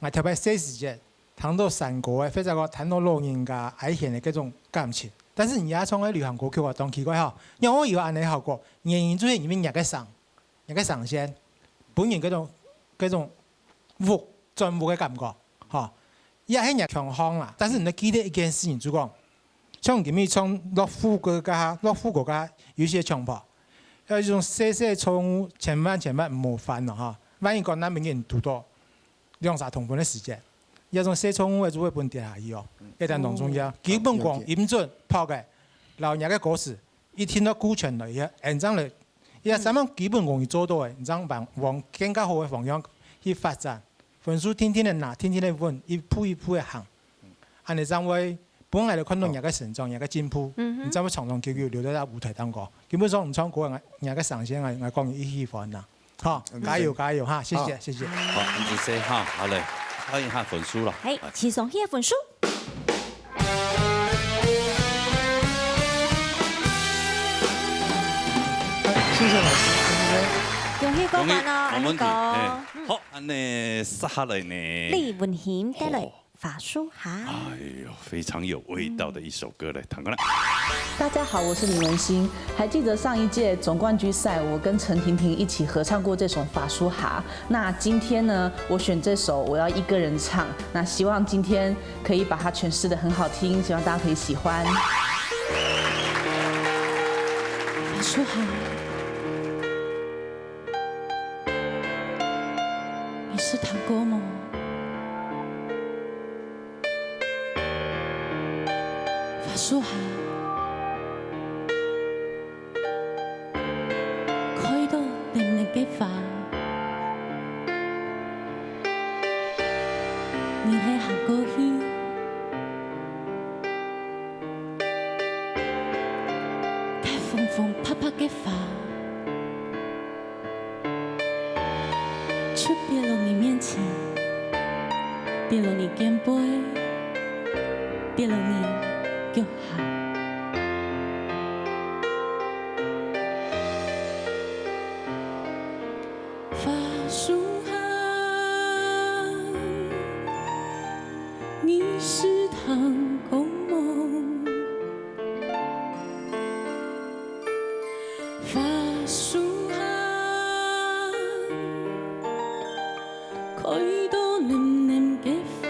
，𠊎特別細時節。 聽到山歌个，或者講聽到老人家哀弦个該種感情。但是你也唱个流行歌曲啊，當奇怪吼，仰會有恁呢效果？原因就係因為若个聲，若个聲線，分人該種該種屋轉屋个感覺，吼。也係若強項啦。但是你愛記得一件事情，就講，像今日像樂富國家，樂富國家有一些強暴，要一種細細錯誤，千萬千萬毋好犯咯哈。萬一講難免人堵到兩儕同分个時節，這種細錯誤个就會分跌下去哦，一旦當中要基本功、音準、拍个，然後若个歌詞，一定要顧全了，也按照了，也三項基本功你做到个，你正往往更加好个方向去發展。分數定定个拿，定定个穩，一步一步个行，恁樣正會分𠊎來看到若个成長、若个進步，你正會長長久久留在這舞台當中。基本上你唱歌，𠊎个聲線，𠊎講你一喜歡呐。 好，加油加油哈，謝謝謝謝。好，你這些哈，好嘞，看一下分數了。哎，請上去个分數。謝謝老師，謝謝。恭喜過關哦，恭喜，恭喜，恁樣講。哎，好，恁樣接下來呢？李文興帶來。哦。 法樹下。哎呦，非常有味道的一首歌，來，彈過來。大家好，我是李文興。还记得上一届总冠军赛，我跟陈婷婷一起合唱过这首《法树下》。那今天呢，我选这首，我要一个人唱。那希望今天可以把它诠释得很好听，希望大家可以喜欢。法樹下。 你識聽過無？法樹下，開到蔫蔫个花，你係行過去，該紅紅白白个花。 就跌落你面前，跌落你肩背，跌落你腳下。法樹下，你識聽過無？ 法樹下，開到蔫蔫个花，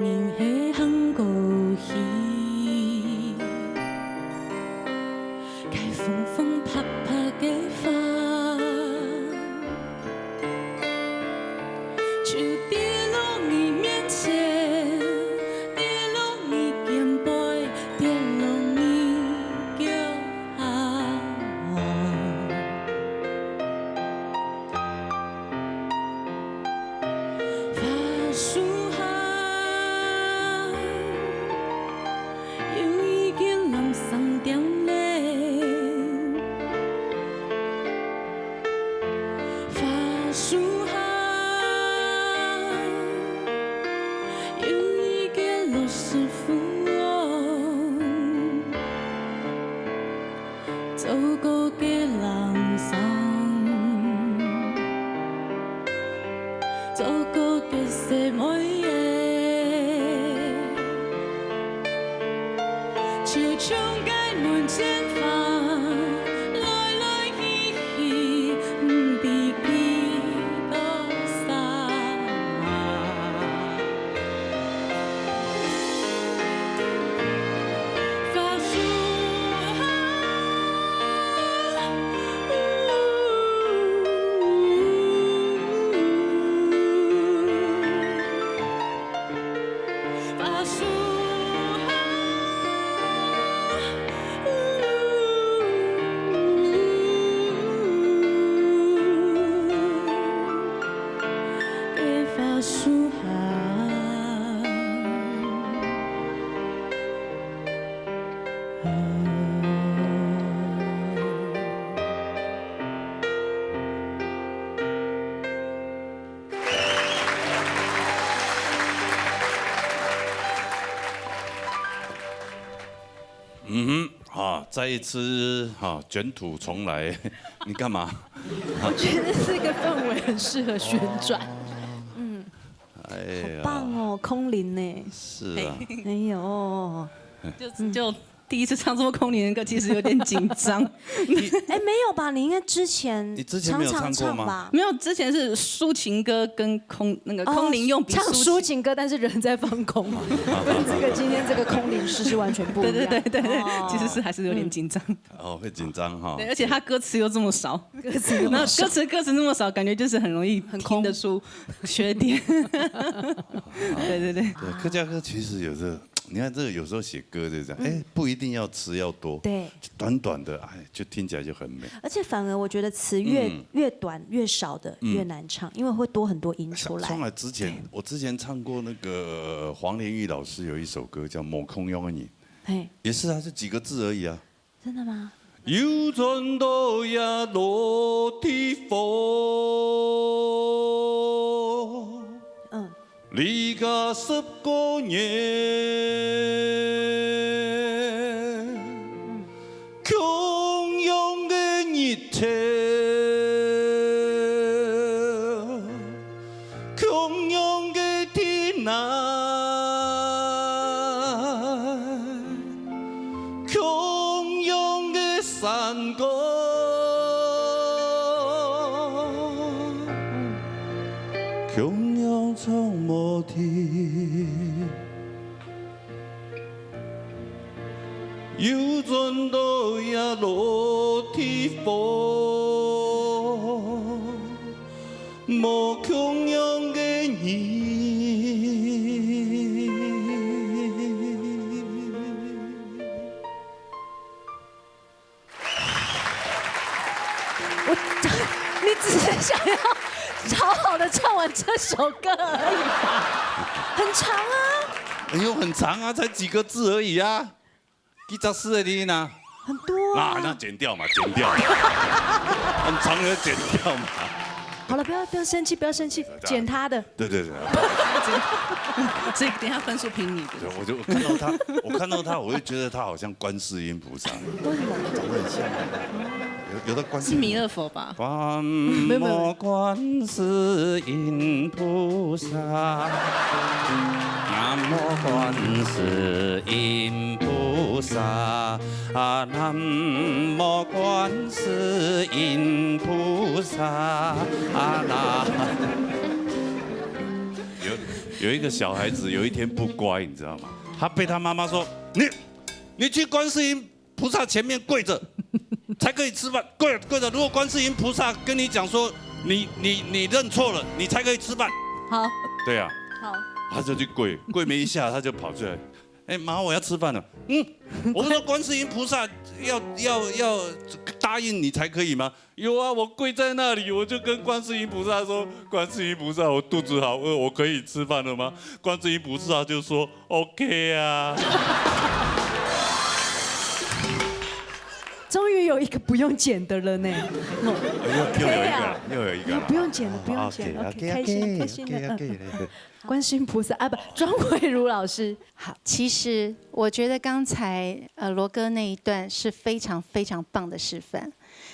人係行過去，該紅紅白白个花。 就跌落你面前，跌落你肩背，跌落你腳下。法樹下， 有一間藍衫店咧，法樹下，有一個老師傅哦。 做過个人生，做過个細妹仔，就像該門前花，來來去去，毋知幾多儕。 嗯哼，啊，再一次，哈，卷土重來，你幹嘛？我覺得這個氛圍很適合旋轉。嗯，哎呀，好棒哦，空靈呢。是啊。哎呦，就，就第一次唱这么空灵的歌，其实有点紧张。哎，没有吧？你应该之前你之前没有唱过吗常常唱吧？没有，之前是抒情歌跟空那个哦空灵用笔唱抒情。抒情歌，但是人在放空，跟这个今天这个空灵诗是完全不一样。对对对对对，哦其实是还是有点紧张。哦，会紧张哈。对，而且他歌词又这么少，歌词又那歌词歌词那么少，感觉就是很容易很空听得出缺点。对对对，对，客家歌其实有时候，你看这个有时候写歌就是这样，哎，不一定要词要多，对，短短的，哎，就听起来就很美。而且反而我觉得词越、嗯越短越少的越难唱，因为会多很多音出来。上来之前，我之前唱过那个黄连煜老师有一首歌叫《无共样个人》，嘿，也是啊，就几个字而已啊。真的吗？有船到也落地方，嗯，离家十个年，共样个日头，共样个天南。 共样个山歌，共样唱无停。有船到也落地方，无共样个人。 我，你只是想要好好的唱完这首歌而已吧？很长啊。哎呦，很长啊，才几个字而已啊，几只字而已呢。很多啊。那那剪掉嘛，剪掉嘛，很长的剪掉嘛。好了，不要不要生气，不要生气，剪他的。对对对，所以等一下分数凭你的。对我就看到他，我看到他，我会觉得他好像观世音菩萨，为什么？长得很像，有有的观世音是弥勒佛吧？南无观世音菩萨，南无观世音菩萨，啊，南无观世音菩萨，啊，南。有有一个小孩子有一天不乖，你知道吗？他被他妈妈说，你你去观世音菩萨前面跪着，才可以吃饭。跪跪着，如果观世音菩萨跟你讲说，你你你认错了，你才可以吃饭。好，对啊，好，他就去跪，跪没一下，他就跑出来，哎妈，我要吃饭了。嗯，我不是说观世音菩萨要要要答应你才可以吗？有啊，我跪在那里，我就跟观世音菩萨说，观世音菩萨，我肚子好饿，我可以吃饭了吗？观世音菩萨就说 OK 啊。终于有一个不用剪的了呢。哎又又有一个了，又有一个了。不用剪了，不用剪了，OK，开心了，开心了。嗯，观世音菩萨啊，不，庄慧如老师。好，其实我觉得刚才呃罗哥那一段是非常非常棒的示范，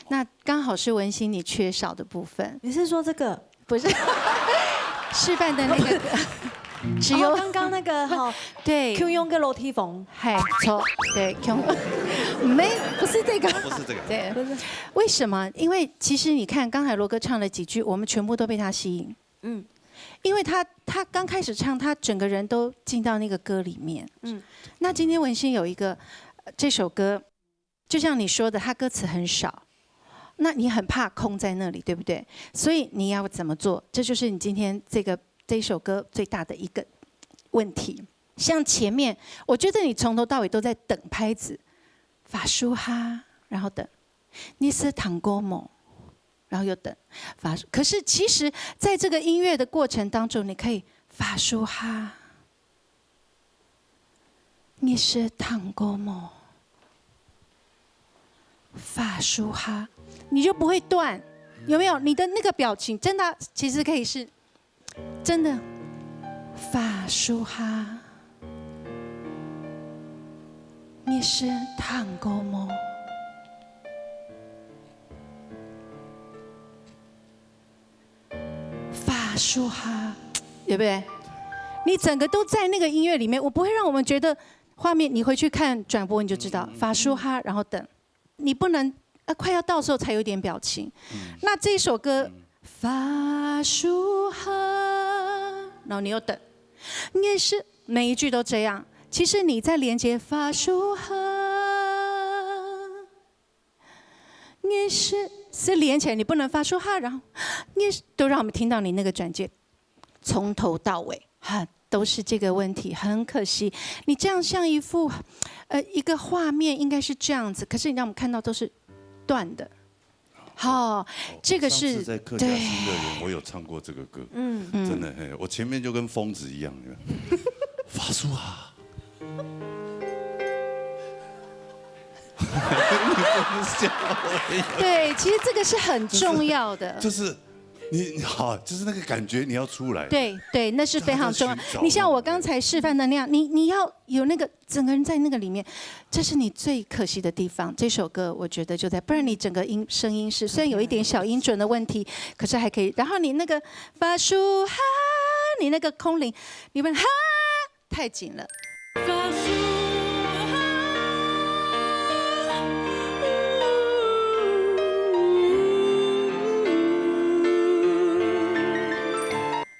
那刚好是文心你缺少的部分，你是说这个？不是示范的那个，只有哦，刚刚那个哈，对共样个楼梯房。嗨错对，没不是这个，不是这个，对，为什么？因为其实你看刚才罗哥唱了几句，我们全部都被他吸引。嗯，因为他他刚开始唱，他整个人都进到那个歌里面。嗯嗯，那今天文心有一个呃这首歌，就像你说的，它歌词很少，那你很怕空在那里，对不对？所以你要怎么做？这就是你今天这个这首歌最大的一个问题。像前面，我觉得你从头到尾都在等拍子，法舒哈，然后等，你是糖果吗？然后又等法。可是其实，在这个音乐的过程当中，你可以法舒哈，你是糖果吗？法舒哈，你就不会断，有没有？你的那个表情真的其实可以是真的法舒哈，你是糖果吗？ 法舒哈，对不对？你整个都在那个音乐里面，我不会让我们觉得画面，你回去看转播你就知道，法舒哈，然后等，你不能呃快要到时候才有点表情。那这一首歌，法舒哈，然后你又等，也是每一句都这样。其实你在连接法舒哈，也是是连起来，你不能发出哈，然后也是都让我们听到你那个转接，从头到尾哈都是这个问题，很可惜。你这样像一幅呃一个画面应该是这样子，可是你让我们看到都是断的。好，这个是上次在客家新乐园，我有唱过这个歌，嗯，真的嘿，我前面就跟疯子一样，有没有？法舒哈，你不笑而已。对，其实这个是很重要的。就是你你好，就是那个感觉你要出来。对对，那是非常重要大家在寻。找你像我刚才示范的那样，你你要有那个整个人在那个里面，这是你最可惜的地方。这首歌我觉得就在，不然你整个音声音是虽然有一点小音准的问题，可是还可以。然后你那个法舒哈，你那个空灵，你们哈太紧了。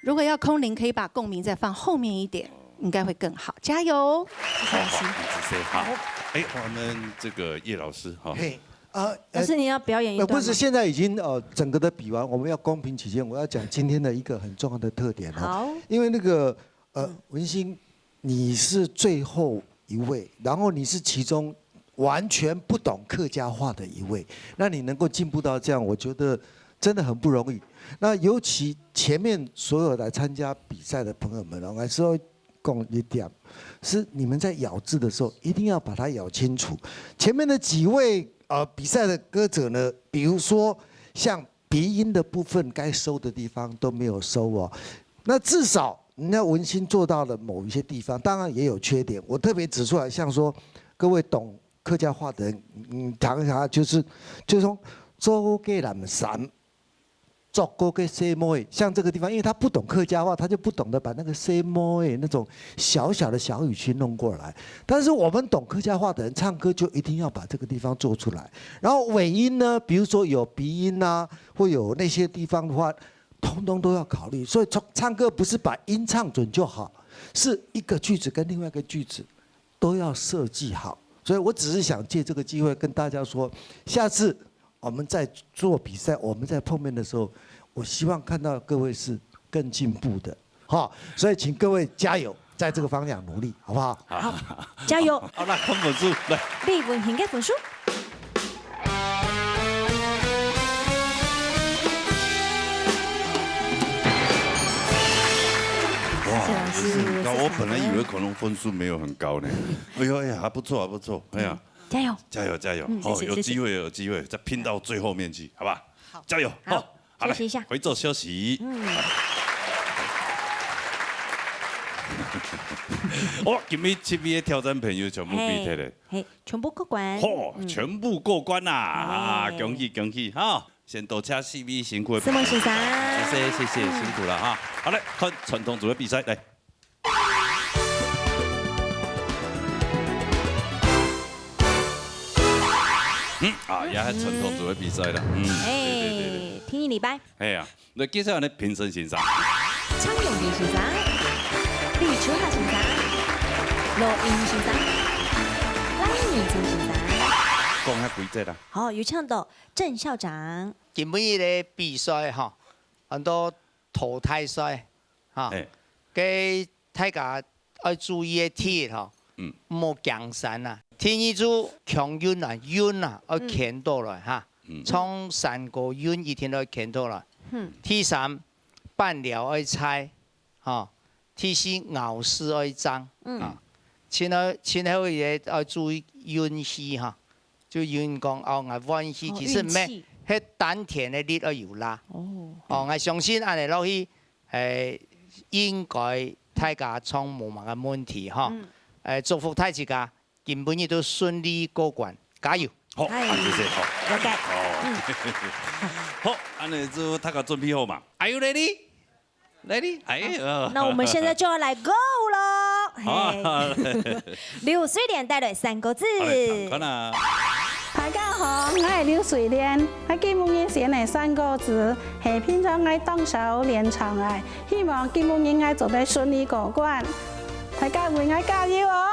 如果要空灵，可以把共鸣再放后面一点，应该会更好。加油！好，好，你仔细哈。哎，我们这个叶老师哈，嘿啊，老师，你要表演一段吗？呃不是，现在已经呃整个的比完，我们要公平起见，我要讲今天的一个很重要的特点哦。好，因为那个呃文星，你是最后一位，然后你是其中完全不懂客家话的一位，那你能够进步到这样，我觉得真的很不容易。那尤其前面所有来参加比赛的朋友们，我还是要讲一点，是你们在咬字的时候一定要把它咬清楚。前面的几位呃比赛的歌者呢，比如说像鼻音的部分，该收的地方都没有收哦。那至少人家文星做到了某一些地方，当然也有缺点。我特别指出来，像说各位懂客家话的人，嗯，讲一下，就是就是说做个南山，做个个什么，像这个地方，因为他不懂客家话，他就不懂得把那个什么那种小小的小语去弄过来。但是我们懂客家话的人，唱歌就一定要把这个地方做出来。然后尾音呢，比如说有鼻音啊，或有那些地方的话，通通都要考虑。所以唱唱歌不是把音唱准就好，是一个句子跟另外一个句子都要设计好。所以我只是想借这个机会跟大家说，下次我们在做比赛，我们在碰面的时候，我希望看到各位是更进步的，哈。所以请各位加油，在这个方向努力，好不好？加油！好，来看分数，来。李文星个分数。哇，是啊也是很高。是我本来以为可能分数没有很高呢。哎呦哎呀，还不错，还不错。哎呀，加油！加油加油！嗯谢谢谢谢有机会有机会，再拼到最后面去，好吧？好，加油！好好，好来休息一下回做休息。嗯。哇，今日七位的挑战朋友全部比起来，嘿，全部过关。嚯，全部过关啦！啊，哎恭喜恭喜哈！先多谢四位辛苦的思文先生谢谢谢谢，辛苦了哈！好来看传统组的比赛来。嗯啊，也系传统组的比赛啦，嗯，对对对对，哎，天一礼拜，哎呀，那接下来呢，评审先生，张永平先生，李秋华先生，罗英先生，赖明珠先生。讲下规则啦。好，有请到郑校长。今晡日个比赛吼，安到淘汰赛哈，哎，个大家爱注意个点吼，嗯莫行山啊。第二组强运啊，运啊，爱牵倒来哈，嗯从山高运一定要牵倒来。嗯第三，半了爱猜，哈。第四，咬字爱张啊。然后然后也要注意运气哈，就运讲哦，我运气，哦其实咩运气，系丹田个力要有啦。哦，哦，我相信安尼落去，诶，应该大家唱无么个问题哈。嗯诶，祝福大自家，今晡日都顺利过关，加油！好，哎啊，谢谢，好。了解。哦，好，安尼就大家准备好嘛？Are you ready? Ready？哎，呃那我们现在就要来 go 喽。嘿。劉水蓮帶來三個字。好，來，看看啊。大家好，𠊎係劉水蓮。𠊎今晡日選个三個字，係平常𠊎當少練唱个，希望今晡日𠊎做得順利過關。大家為𠊎加油哦！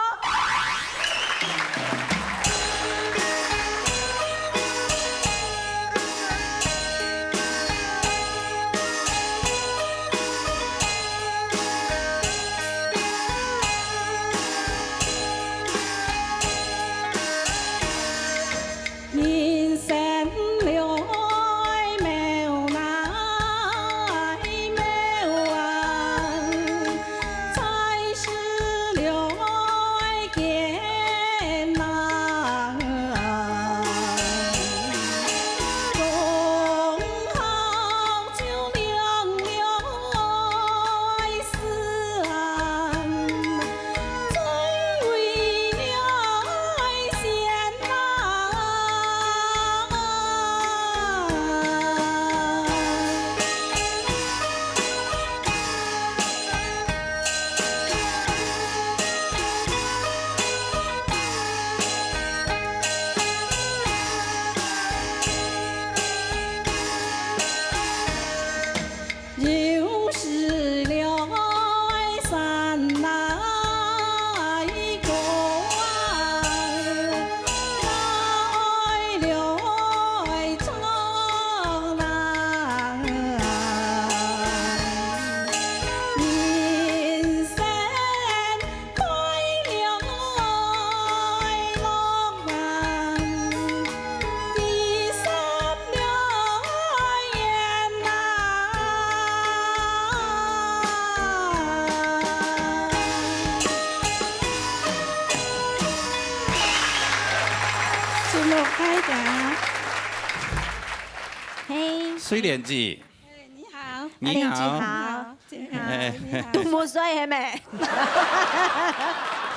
嘿。水蓮姐。哎，你好。你好。你好。你好。哎。你好。都無睡係無？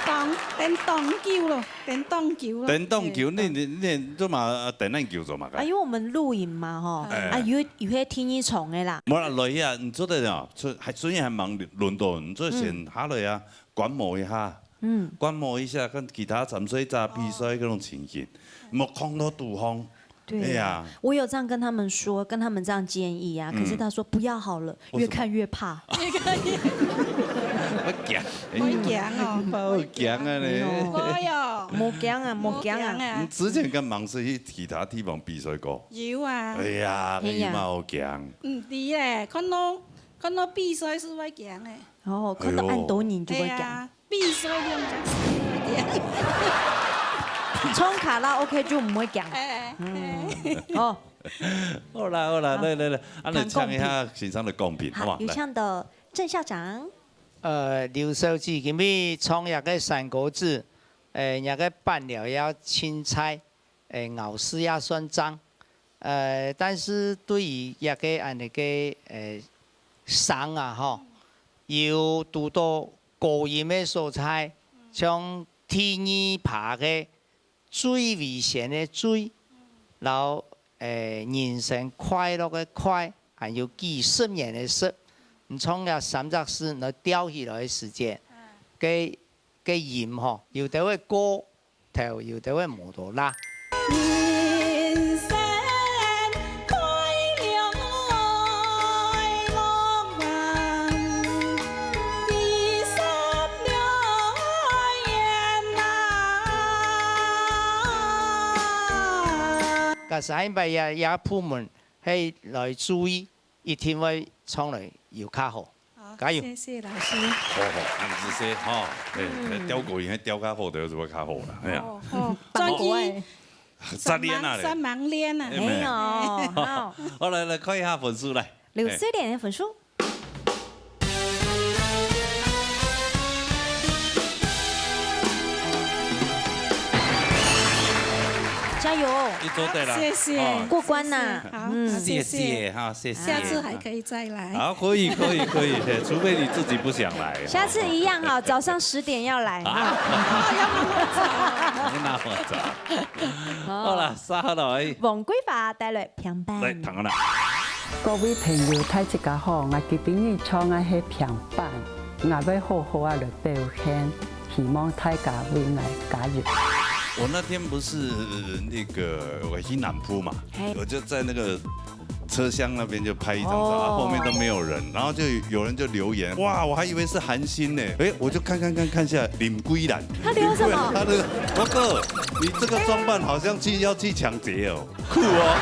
等，等當久了，等當久了。等當久，你，你，你做麼，呃，等恁久做麼个？啊，因為我們錄影嘛，吼，哎。啊，有，有些第二場个啦。無啦，來啊，你做得啊，出，還，雖然還吂輪到，你做得先下來啊，觀摩一下。 嗯。觀摩一下，看其他參賽者比賽該種情形，莫看到對方。對。哎呀。我有這樣跟他們說，跟他們這樣建議啊，嗯。可是他說不要好了，為什麼？越看越怕。我驚。我驚哦。我驚啊你。哎喲。哎喲。莫驚啊，莫驚啊。莫驚啊。你之前敢吂係去其他地方比賽過？有啊。哎呀，哎呀。該有麼好驚？毋知咧，看到，看到比賽係會驚个。哦，看到恁多人就會驚。哎呀。 比賽兩隻手一點。唱卡拉OK就毋會驚。哎，嗯。哎。哦。好啦，好啦，好。來，來，來，恁樣唱一下先生个公平，好，好嗎？有請到鄭校長。來。呃，劉小姐，今晡日唱這个山歌子，呃，這个伴奏也清脆。 呃，咬字也算正。呃，但是對於這个恁呢个，呃，聲啊，吼，有堵到高音个所在，像第二拍个最尾聲个最，然後，呃，人生快樂个快，還有幾十年个十，你從這三隻字來調起來个時間，个，个音吼，有兜會高， 頭有兜會無多啦。人生快樂來樂園，二十六年啊。假使下擺也，也部門係來注意，一定會唱來有較好。 好，加油。謝謝老師。好，好，恁仔細哈，嘿，嗯。調高音，調較好，就會較好啦，哎呀。哦，哦，專業。十年啊咧。三盲，三盲練啊。哎喲，好。好，來，來看一下分數，來。劉水蓮个分數。 加油！你做得啦。謝謝，哦。過關啦。謝謝。好，嗯。謝謝。謝謝哈，謝謝。下次還可以再來。好，可以，可以，可以，嘿，除非你自己不想來。下次一樣哈，早上十點要來哈。啊。你那麼早。哦。好啦，沙拉來。黃桂花帶來平板。來，聽啦。各位朋友，大自家好，𠊎今晡日唱个係平板。，𠊎會好好啊來表現，希望大家為𠊎加油。我那天不是那個我去南部嘛，嘿我就在那個车厢那边就拍一张照，哦啊，后面都没有人，然后就有人就留言，哇，我还以为是韩星呢，哎，我就看看看看下来，林桂兰，他留什么林桂兰他的，我哥，你这个装扮好像去要去抢劫哦，酷哦。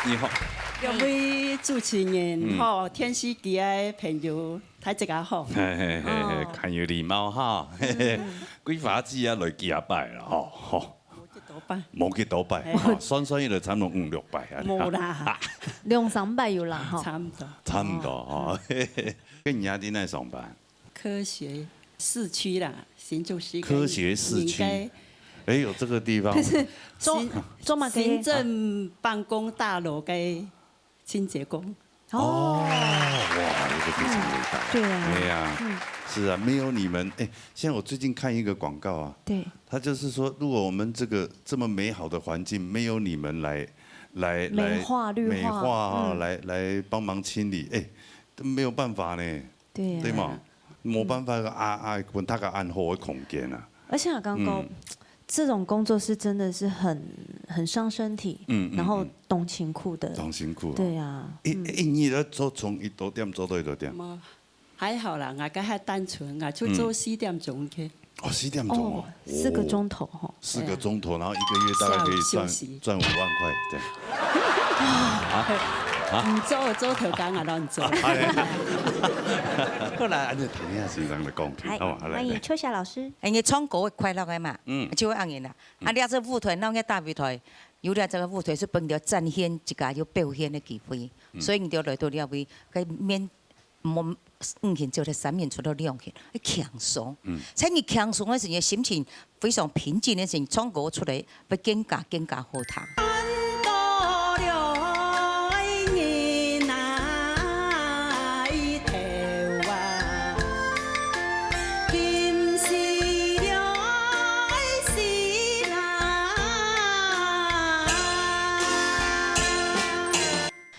你好，各位主持人嗯吼，电视机个朋友，大家好。嘿嘿嘿嘿，哦看有礼貌哈，嘿嘿，规发子啊来几下拜了吼，吼，无几多拜，无几多拜，嘿吼，算算伊就差不多五六拜啊。无啦，两三百有啦吼。差不多。差不多哦，嘿嘿，跟你阿弟那上班，科学市区啦，新竹市科学市区应该哎，有这个地方，可是做行做嘛可以行。政办公大楼个清洁工。哦，哦，哇，这个非常伟大。对啊对呀，是啊，没有你们，哎，现在我最近看一个广告啊，对，他就是说，如果我们这个这么美好的环境没有你们来来来美化绿化美化啊，嗯来来帮忙清理，哎，都没有办法呢，对啊，对吗？没办法啊啊，分大家安好的空间啊。而且我刚刚嗯这种工作是真的是很很伤身体，嗯嗯然后动情苦的，当辛苦了。对啊，一一日要做从一多点做到一多点？嘛，还好啦，我个还单纯，我就做四点钟去。哦，四点钟哦哦，，四个钟头吼，四个钟头，然后一个月大概可以赚下午休息赚五万块这样。你做做头工啊，让你做。过来，按照唐亚先生的讲题，嗨，好嘛，来欢迎秋霞老师。哎，你唱歌会快乐的嘛，嗯就会按呢啦。啊，你这舞台，那个大舞台，有了这个舞台是分你展现自家有表现的机会，所以你就来到这位，可以免，无五天做了三天，出到两天，会轻松。嗯在你轻松的时候，心情非常平静的时候，唱歌出来会更加更加好听。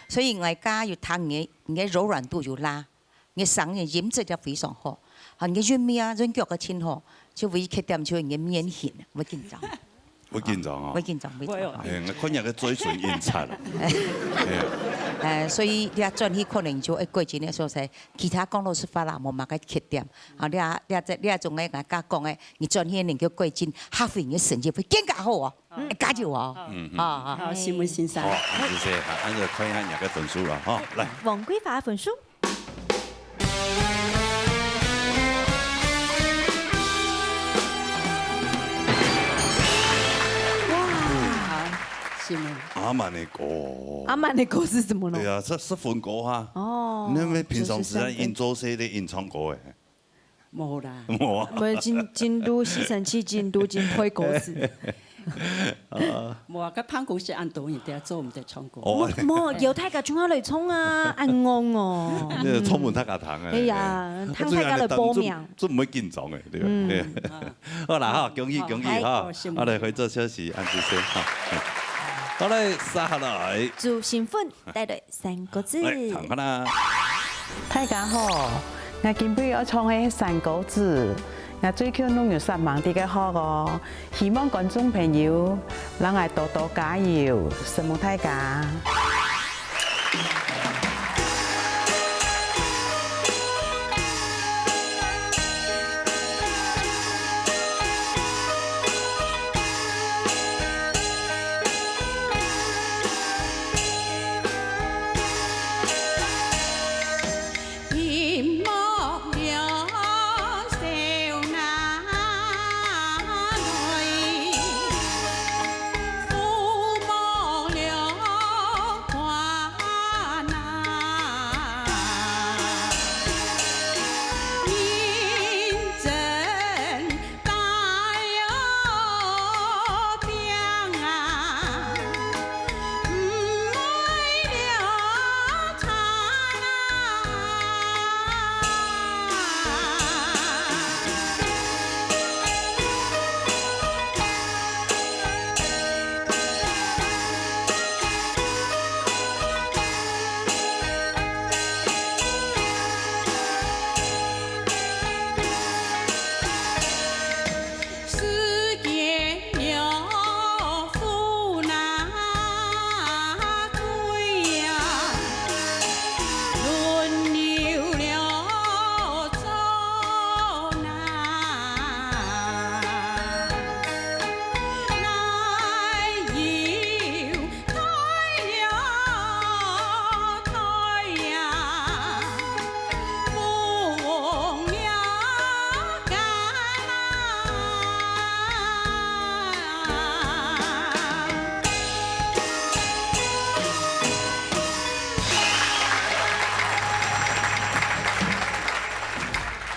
所以外加有听你个，你个柔软度有拉，你个声音音质也非常好，啊，你个韵味啊，韻脚个真好，就唯一缺点就你个面型，会紧张。會緊張哦。會緊張，會緊張。會哦。哎，𠊎看你个嘴唇印刷了。哎呀，呃，所以你要轉去可能就會過緊的所在，其他講老實話啦，無麼个缺點。啊，你啊，你啊，這，你啊，總个人家講的，你轉去能夠過緊，下回你个成績會更加好哦，嗯。會加油哦。嗯，嗯。啊，啊。好，新聞先生。好，恁仔細哈，恁仔看一下你个分數了哈，來。王桂花分數。 哇，好，新聞。阿滿的歌。阿滿的歌是什麼呢？對啊，是，是分歌哈。哦，你們平常時在演奏誰的演唱歌哎？無啦。無啊。無，真，真多吸塵器，真多真配歌詞。無啊，該辦公室恁多人，等下做毋得唱歌。哦。無，無，有大家就愛來唱啊，恁戇哦。那個充滿大家糖啊。哎呀，哎，大家來報名。這，這毋會緊張的，對吧？嗯。對。 好啦哈，恭喜恭喜哈！好，好，好，來，回做消息，恁仔細哈。好嘞，接下來。朱新芬帶來三個字。來，聽看啦。大家好，𠊎今晡日愛唱个三個字，𠊎最近攏有煞猛在該學哦，希望觀眾朋友，摎𠊎多多加油，承蒙大家。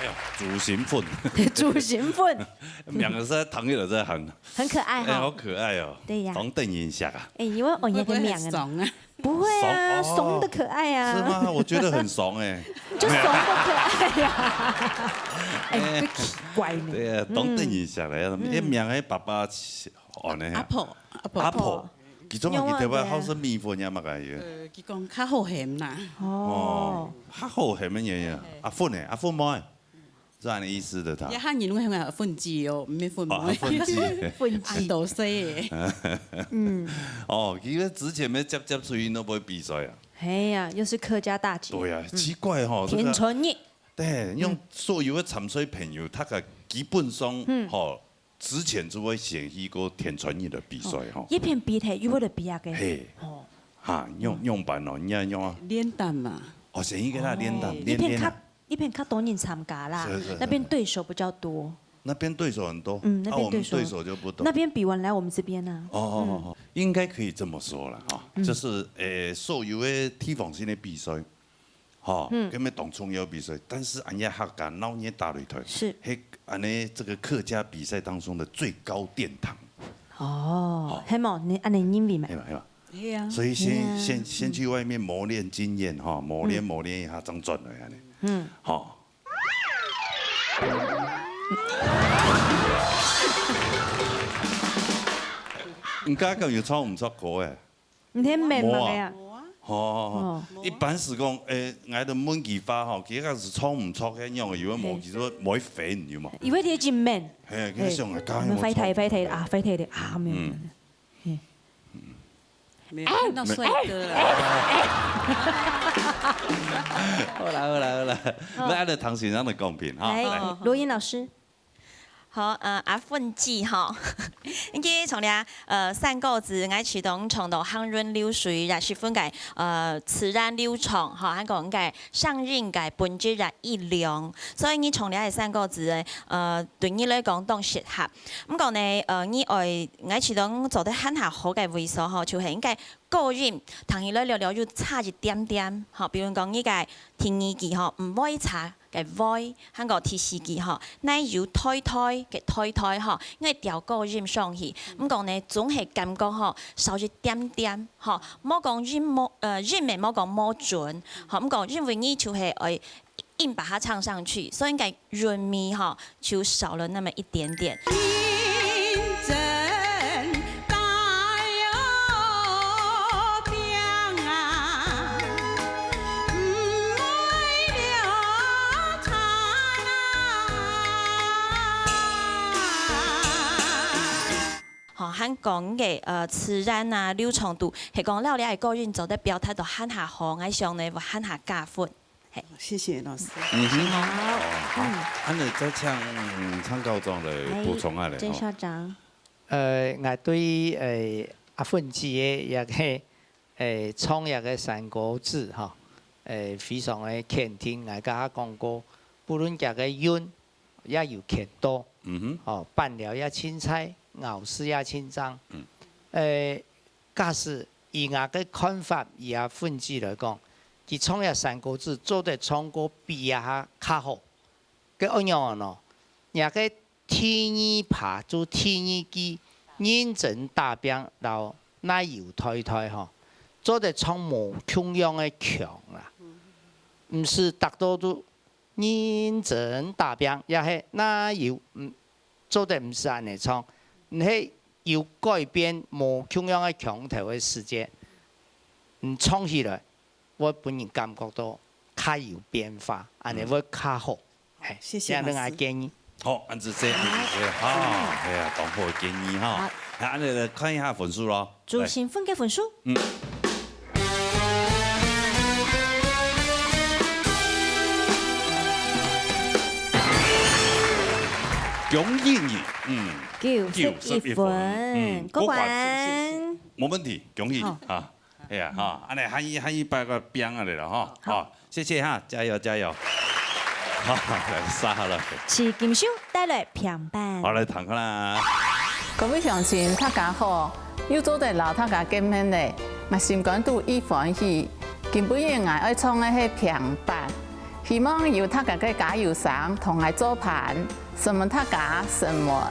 哎呀，朱新芬。朱新芬。名字聽起來真的很，很可愛哈。哎，好可愛哦。對呀。當得人惜啊。哎，因為我也很名啊。會不會很慫啊？不會啊，慫哦。慫的可愛啊。是嗎？我覺得很慫哎。就慫的可愛呀。哎，不奇怪呢。對啊，當得人惜的，嗯。一名的爸爸哦，呢。阿婆，阿婆。阿婆，其中啊，佢特別好食米粉呀，麼个呀？呃，佢講較好鹹啦。哦。哦，較好鹹个呀。阿芬呢？阿芬無？ 是恁呢意思的，他。這下人會喊粉雞哦，毋係粉妹。哦，粉雞。粉雞。啊，多歲耶。嗯。哦，其實之前乜接接觸運動會比賽啊。係啊，又是客家大姐。對啊，嗯。奇怪吼，這個，田村日。對，用所有个參賽朋友，大家基本上，嗯。吼，之前就會先去過田村日个比賽吼。哦，一片比賽，又為了比那個。嘿。哦。哈，用，用板哦，你愛用啊。練膽嘛。哦，先去跟他練膽，哦，練，一片較，練啊。 一片較多人參加啦，是，是，是。那邊對手比較多。那邊對手很多，嗯，那邊對手，啊，我們對手就不多。那邊比完來我們這邊呢？哦，哦，哦，哦，應該可以這麼說了哈，嗯。就是，誒，所有个地方性个比賽，哈，嗯。根本當重要比賽，但是恁樣客家鬧熱打擂台，是。係恁樣這個客家比賽當中的最高殿堂。哦，好。係無？你恁樣認為嘛？係嘛，係嘛。 係啊。所以先，係啊。先，先去外面磨練經驗哈，磨練，嗯。磨練一下，正轉來恁樣。嗯。好。你剛剛有唱毋著歌誒？你聽明白無啊？無啊。哦，哦。一般係講，誒，𠊎兜問佢話吼，佢該係唱毋著，該樣有無？嗯。其實無一分，有無？以為你真面。嘿，佢想啊，嘿，該我唱。快睇，快睇啊，快睇的啊，沒有，嗯。沒有。嘿。沒有，那帥哥啊。好啦，好啦，好啦，好。那恁樣唐先生的公平哈，來，來。羅英老師。 好，呃，阿芬姊吼，因為從這，呃，山歌子，𠊎試著唱到行雲流水，也十分个，呃，自然流暢，吼，還講个聲音个本質也一流，所以你唱這个山歌子，呃，對你來講當適合。毋過呢，呃，你愛，𠊎試著做得還較好个位所吼，就係應該高音，聽起來略略有差一點點，吼，比如講你个第二句吼，毋會差。 个會，還過第四句吼，哪有代代个代代吼，應該調高音上去。毋過呢，總係感覺吼，少一點點吼，莫講音無，呃，音也莫講無準吼，毋過因為你就係愛硬把它唱上去，所以應該韻味吼，就少了那麼一點點。吼，還講个，呃，自然啊，流暢度，係講老李个高音做得表達到還較好，𠊎想呢會還較加分。嘿。謝謝老師。嗯哼。好。哦，好，嗯。恁樣再請張校長來補充下咧，哎，鄭校長。吼。呃，𠊎對，呃，阿芬姊个這个 誒，唱這个山歌子吼，誒，非常个肯定，𠊎頭下講過，不論佢个韻也有欠到，嗯哼。哦，伴調也清彩，咬字也清正。嗯。誒，假使以𠊎个看法，以阿芬姊來講，佢唱這山歌子做得唱過比這下較好。 該恁樣哦，若个第二拍就第二句認真打拚摎哪有代代吼，做得唱無共樣个腔啦。毋使逐到都認真打拚，也係哪有，嗯，做得毋使恁樣唱，毋係有改變無共樣个腔頭个時節，嗯，唱起來 會分人感覺到較有變化，恁樣會較好。嘿，謝謝老師。這樣个建議。好，恁仔細，恁仔細，哈，哎呀，當好个建議哈。好。那恁樣來看一下分數咯。朱新芬个分數。來。嗯。恭喜你，嗯，九十一分。九十一分，嗯，過關。過關。無問題，恭喜，好。啊。 哎呀，哈，恁樣下一，下一擺个拚啊來了哈。好。好，謝謝哈，加油，加油。好，來，殺了。徐錦綉帶來平板。好，來，聽看啦。各位鄉親，大家好，又做得摎大家見面咧，𠊎心肝肚已歡喜。今晡日𠊎愛唱个係平板，希望有大家个加油聲同𠊎做伴。 什麼大家什麼。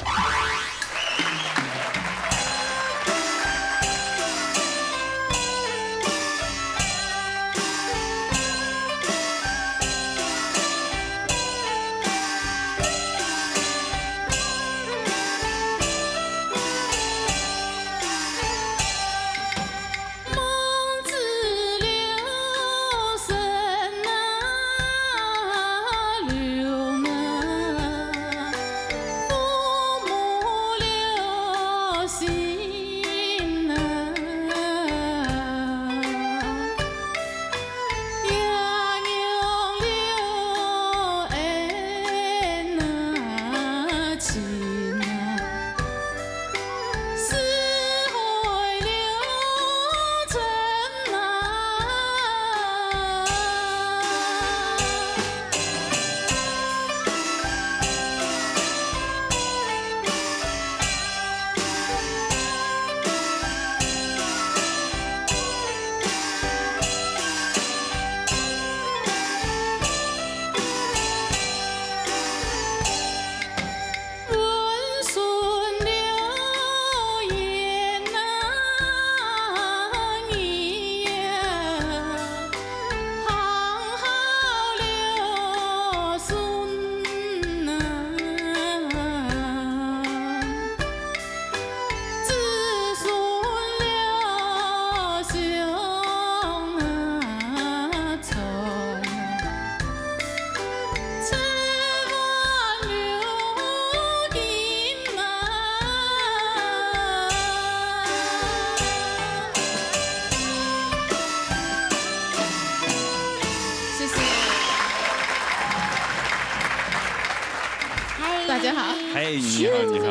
大家好。嗨，你好，你好。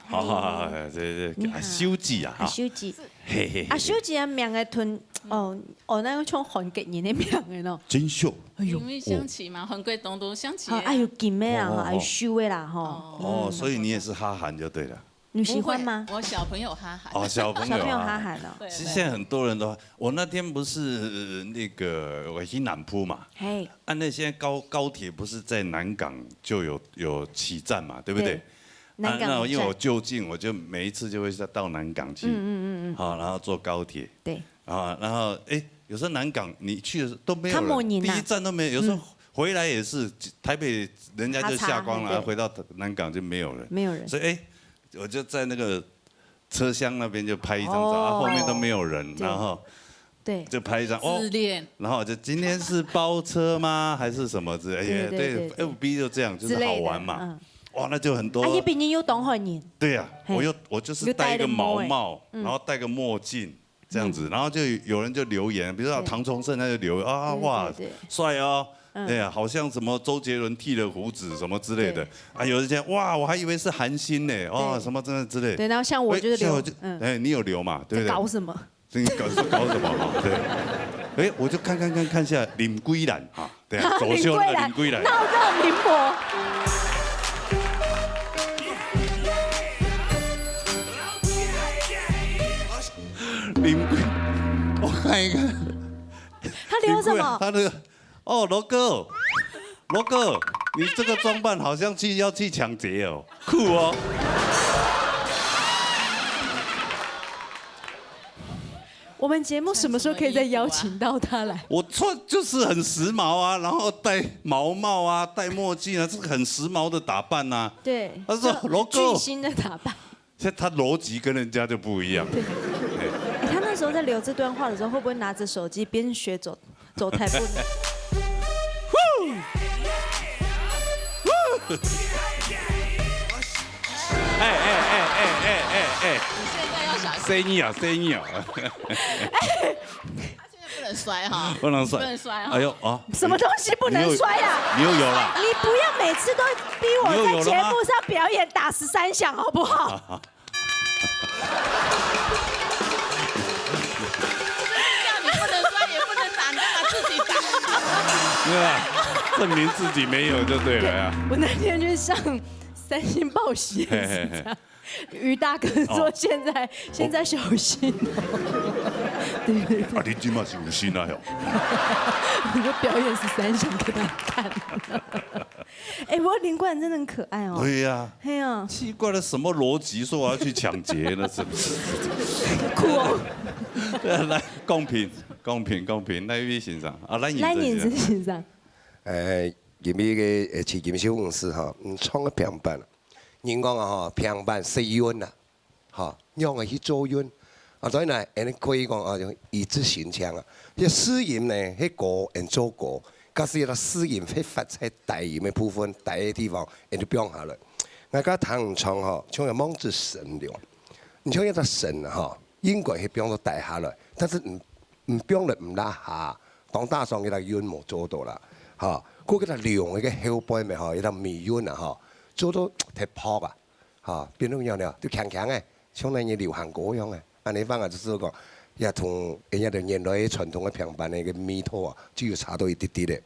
好，好，好，好，这，这，你好。啊，秀吉啊，哈。啊，秀吉。嘿，嘿，嘿。啊，秀吉个名个吞，哦，哦，那个像韩国人的名个喏。真秀。哎呦。因为象棋嘛，韩国东都象棋啊。好，啊，有金的啊，哦，哦，吼，啊，有秀的啦，吼。哦。哦，嗯。所以你也是哈韩就对了。你喜欢吗？不会，我小朋友哈韩。哦，小朋友哈韩。小朋友哈韩哦。对，其实现在很多人都，我那天不是，呃，那个，我去南部嘛，嘿。啊，那现在高，高铁不是在南港就有，有起站嘛，对不对？对。 南港啊，那因为我就近，我就每一次就会到南港去，嗯，嗯，嗯，嗯。好，然后坐高铁。对。啊，然后，诶，有时候南港你去的时候都没有人，看不到人啊。第一站都没有，有时候嗯。回来也是，台北人家就下班了，还差很多。回到南港就没有人。没有人。所以，诶，我就在那个车厢那边就拍一张照，啊，哦。后面都没有人，对。然后对。就拍一张，哦，自恋。然后就今天是包车吗？还是什么之类的？对，对，对，对，对。F B 就这样，就是好玩嘛。之类的，嗯。哇，那就很多。啊，那边也有东海人。对呀，嘿。我又，我就是戴一个毛帽，又戴一个墨镜。嗯。然后戴个墨镜，这样子，嗯。然后就有人就留言，比如说对。唐崇盛他就留言，啊，对，哇，对，对。帅哦，嗯。哎呀，好像什么周杰伦剃了胡子什么之类的。对。啊，有人讲，哇，我还以为是韩星呢，哦，对。什么真的之类。对，然后像我就是留，哎，像我就，嗯。哎，你有留嘛，对不对？在搞什么？ 你搞，是搞什么哈？对。哎，我就看看看看下林桂兰哈，对啊，走秀那个林桂兰。林桂兰，闹热名模。林桂，我看一看。他留什么？林桂兰，他的 哦，罗哥，罗哥，你这个装扮好像去，要去抢劫哦，酷哦。我们节目什么时候可以再邀请到他来？我穿就是很时髦啊，然后戴毛帽啊，戴墨镜啊，这个很时髦的打扮呐。对，他说，就“罗哥”，巨星的打扮。 所以他逻辑跟人家就不一样。对。哎，他那时候在留这段话的时候，会不会拿着手机边学走，走台步呢？哎，哎，哎，哎，哎，哎，哎。你现在要小心。声音啊，声音啊。他现在不能摔哈。不能摔。不能摔哈。哎呦，啊。什么东西不能摔啦？你又，你又有啦。你不要每次都逼我在节目上表演打十三响，好不好？ 你不能摔也不能打，你干嘛自己打？没有啊，证明自己没有就对了呀。我那天去上三星报喜，嘿嘿嘿。是这样。于大哥说：“哦。现在，现在小心哦。”对对对。啊，你今嘛是有心啊哟。我就表演十三响给他看。 哎，不过林冠真的很可爱哦。对呀。嘿啊。奇怪了，什么逻辑说我要去抢劫呢？是不是？酷哦。对啊，来，公平，公平，公平。那一位先生啊，蓝蓝影子先生。影子先生。哎，因为个，呃，徐金秀女士哈，嗯，唱个平板，人讲啊哈，平板是运啊。 吼，仰會去做運。啊，所以呢，𠊎等可以講啊，就一字成腔啊。這四音呢，係高，𠊎等做高，假使這四音係發在低音个部分，低个地方，𠊎等就放下來。𠊎講聽人唱吼，像个望子成龍，你像一隻神啊吼，應該係放到低下來，但是毋，毋放了毋拉下，當打爽一隻韻無做到啦。吼，過一隻龍个後背尾吼，一隻尾韻啊吼，做到忒薄啊。 哈，變到樣了，就輕輕个，像那个流行歌樣个。恁呢反而就是講，也同人家个原來傳統个平板个味道啊，就有差到一滴滴个。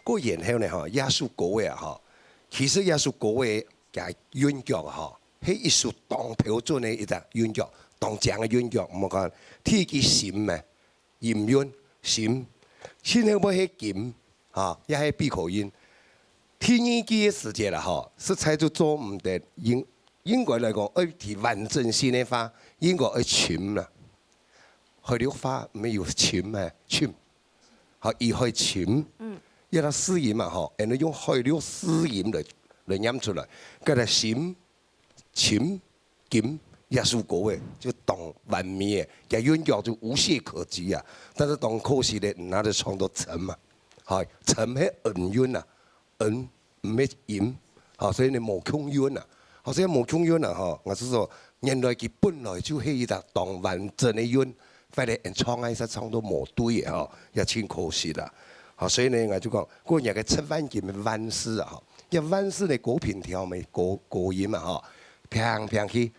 過然後呢，吼，這首歌个啊，吼， 其實這首歌个佢韻腳吼，係一首當標準个一隻韻腳，當靚个韻腳。毋好講，第一句心嘛，音韻，心，心後尾係金，哈，也係閉口音。第二句个時節啦，吼，實在就做毋得，應，應該來講，愛提完整性个話，應該愛深啦。海陸話毋係有深嘛，深。 吼，佢海深，嗯。這个四音嘛吼，𠊎等用海陸四音來，來唸出來。該个心、深、金，這首歌个就當完美个，佢韻腳就無懈可擊啊。但是當可惜个，毋拿得唱到沉嘛。吼，沉係恩韻啊，恩，毋係音，吼，所以呢無共韻啊。吼，所以無共韻啊，吼，𠊎係說，原來佢本來就係一隻當完整个韻，反而演唱啊，一下唱到無對个吼，也真可惜啦。吼，所以呢，𠊎就講，過年个七萬金个萬字啊，吼，這萬字呢高平調个高高音啊，吼，平平去，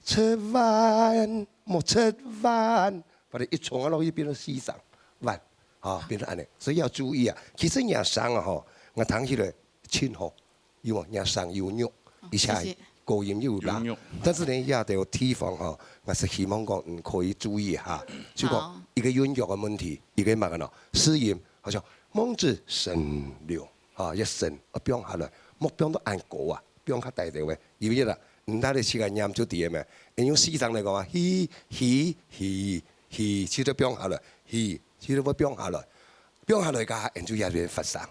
七萬，莫七萬，反正一衝啊落去變到四聲，萬，吼，變到恁呢，所以要注意啊。其實若聲啊，吼，𠊎聽起來真好。 有無？若聲有肉，而且高音又有拉。有肉。但是呢，這兜地方吼，𠊎係希望講，嗯，可以注意一下，就講一個韻腳个問題，一個麼个呢？四音，好像望子成龍，哈，一成，啊，放下來，莫放到恁高啊，放較低兜个，因為啦，你那裡自家念就知个咩，用四聲來講啊，嘻嘻嘻嘻，就得放下來，嘻，就得放下來。 放下來个，𠊎就也會發聲，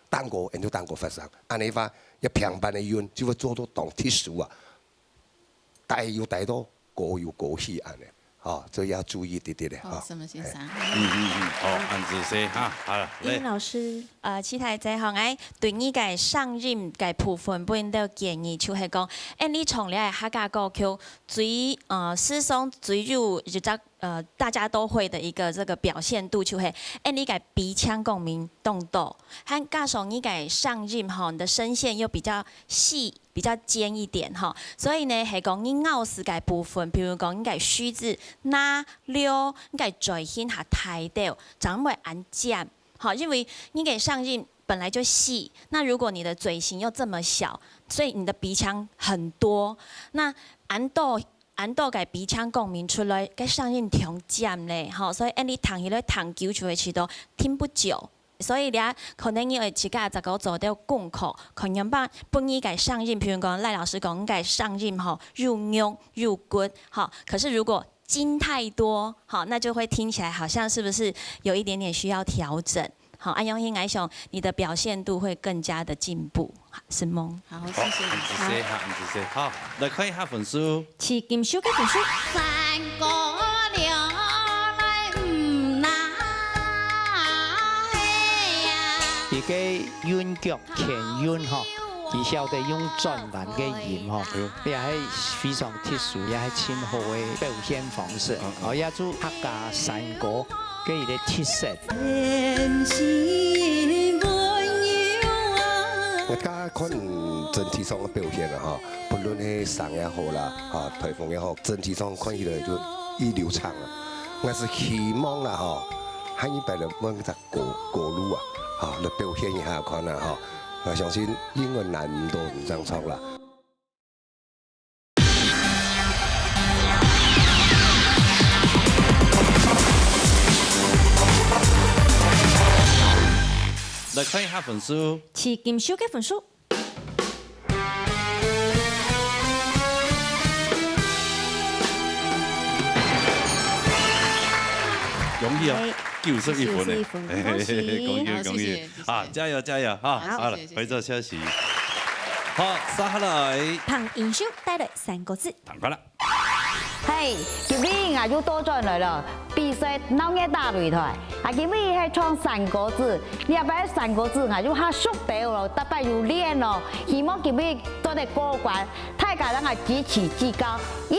蛋糕，𠊎就蛋糕發聲。恁呢話，一平板个韻就會做到當特殊啊，低又低到，高又高去恁呢，吼，所以要注意滴滴咧，吼。什麼先生？嗯嗯嗯，好，恁仔細哈，好了，來。老師，呃，期待在行哎，對你个聲音个部分，本人个建議就係講，哎，你從來客家歌曲最，呃，時常最有一隻 呃，大家都會的一個這個表現度就係，哎，你个鼻腔共鳴動作，還加上你个聲音吼，你的聲線又比較細、比較尖一點吼，所以呢，係講你咬字个部分，比如講你个虛字那、了，你个嘴型較大兜，正毋會恁尖。好，因為你个聲音本來就細，那如果你的嘴型又這麼小，所以你的鼻腔很多，那恁多 恁多个鼻腔共鳴出來，个聲音忒尖咧，吼，所以恁呢聽起來聽久就會試著聽不久。所以咧，可能你愛自家再過做兜功課，看樣般分你个聲音，譬如講賴老師講，你个聲音吼，又肉又滑，吼，可是如果筋太多，吼，那就會聽起來好像是不是有一點點需要調整？ 好，恁樣應該想你的表現度會更加的進步，是嗎？好，謝謝你。好，恁仔細哈，恁仔細。好，來看一下分數。徐錦綉个分數。三個了來毋拿嘿呀。一個韻腳牽韻吼，佢曉得用轉彎个音吼，這係非常特殊，也係盡好个表現方式。哦，也祝客家山歌 个一個特色。𠊎家看整體上个表現啊，吼，不論係聲也好啦，吼，台風也好，整體上看起來就一流暢啊。𠊎係希望啦，吼，下一擺來換隻歌，歌路啊，吼，來表現一下看啊，吼。𠊎相信永遠難毋到你這樣唱啦。 來看一下分數。徐錦綉个分數。恭喜哦，哎，九十一分呢。九十一分，恭喜。恭喜，恭喜。好，謝謝，謝謝。啊，加油，加油，哈。好，好了，謝謝，謝謝。回到消息。好，接下來。彭英秀帶來三個字。 趕快了。嘿，今日𠊎又倒轉來了，比賽鬧熱打擂台。啊，今日係唱山歌子，這擺山歌子𠊎又較熟背了，逐擺有練哦。希望今日做得過關，大家讓𠊎支持指教，耶！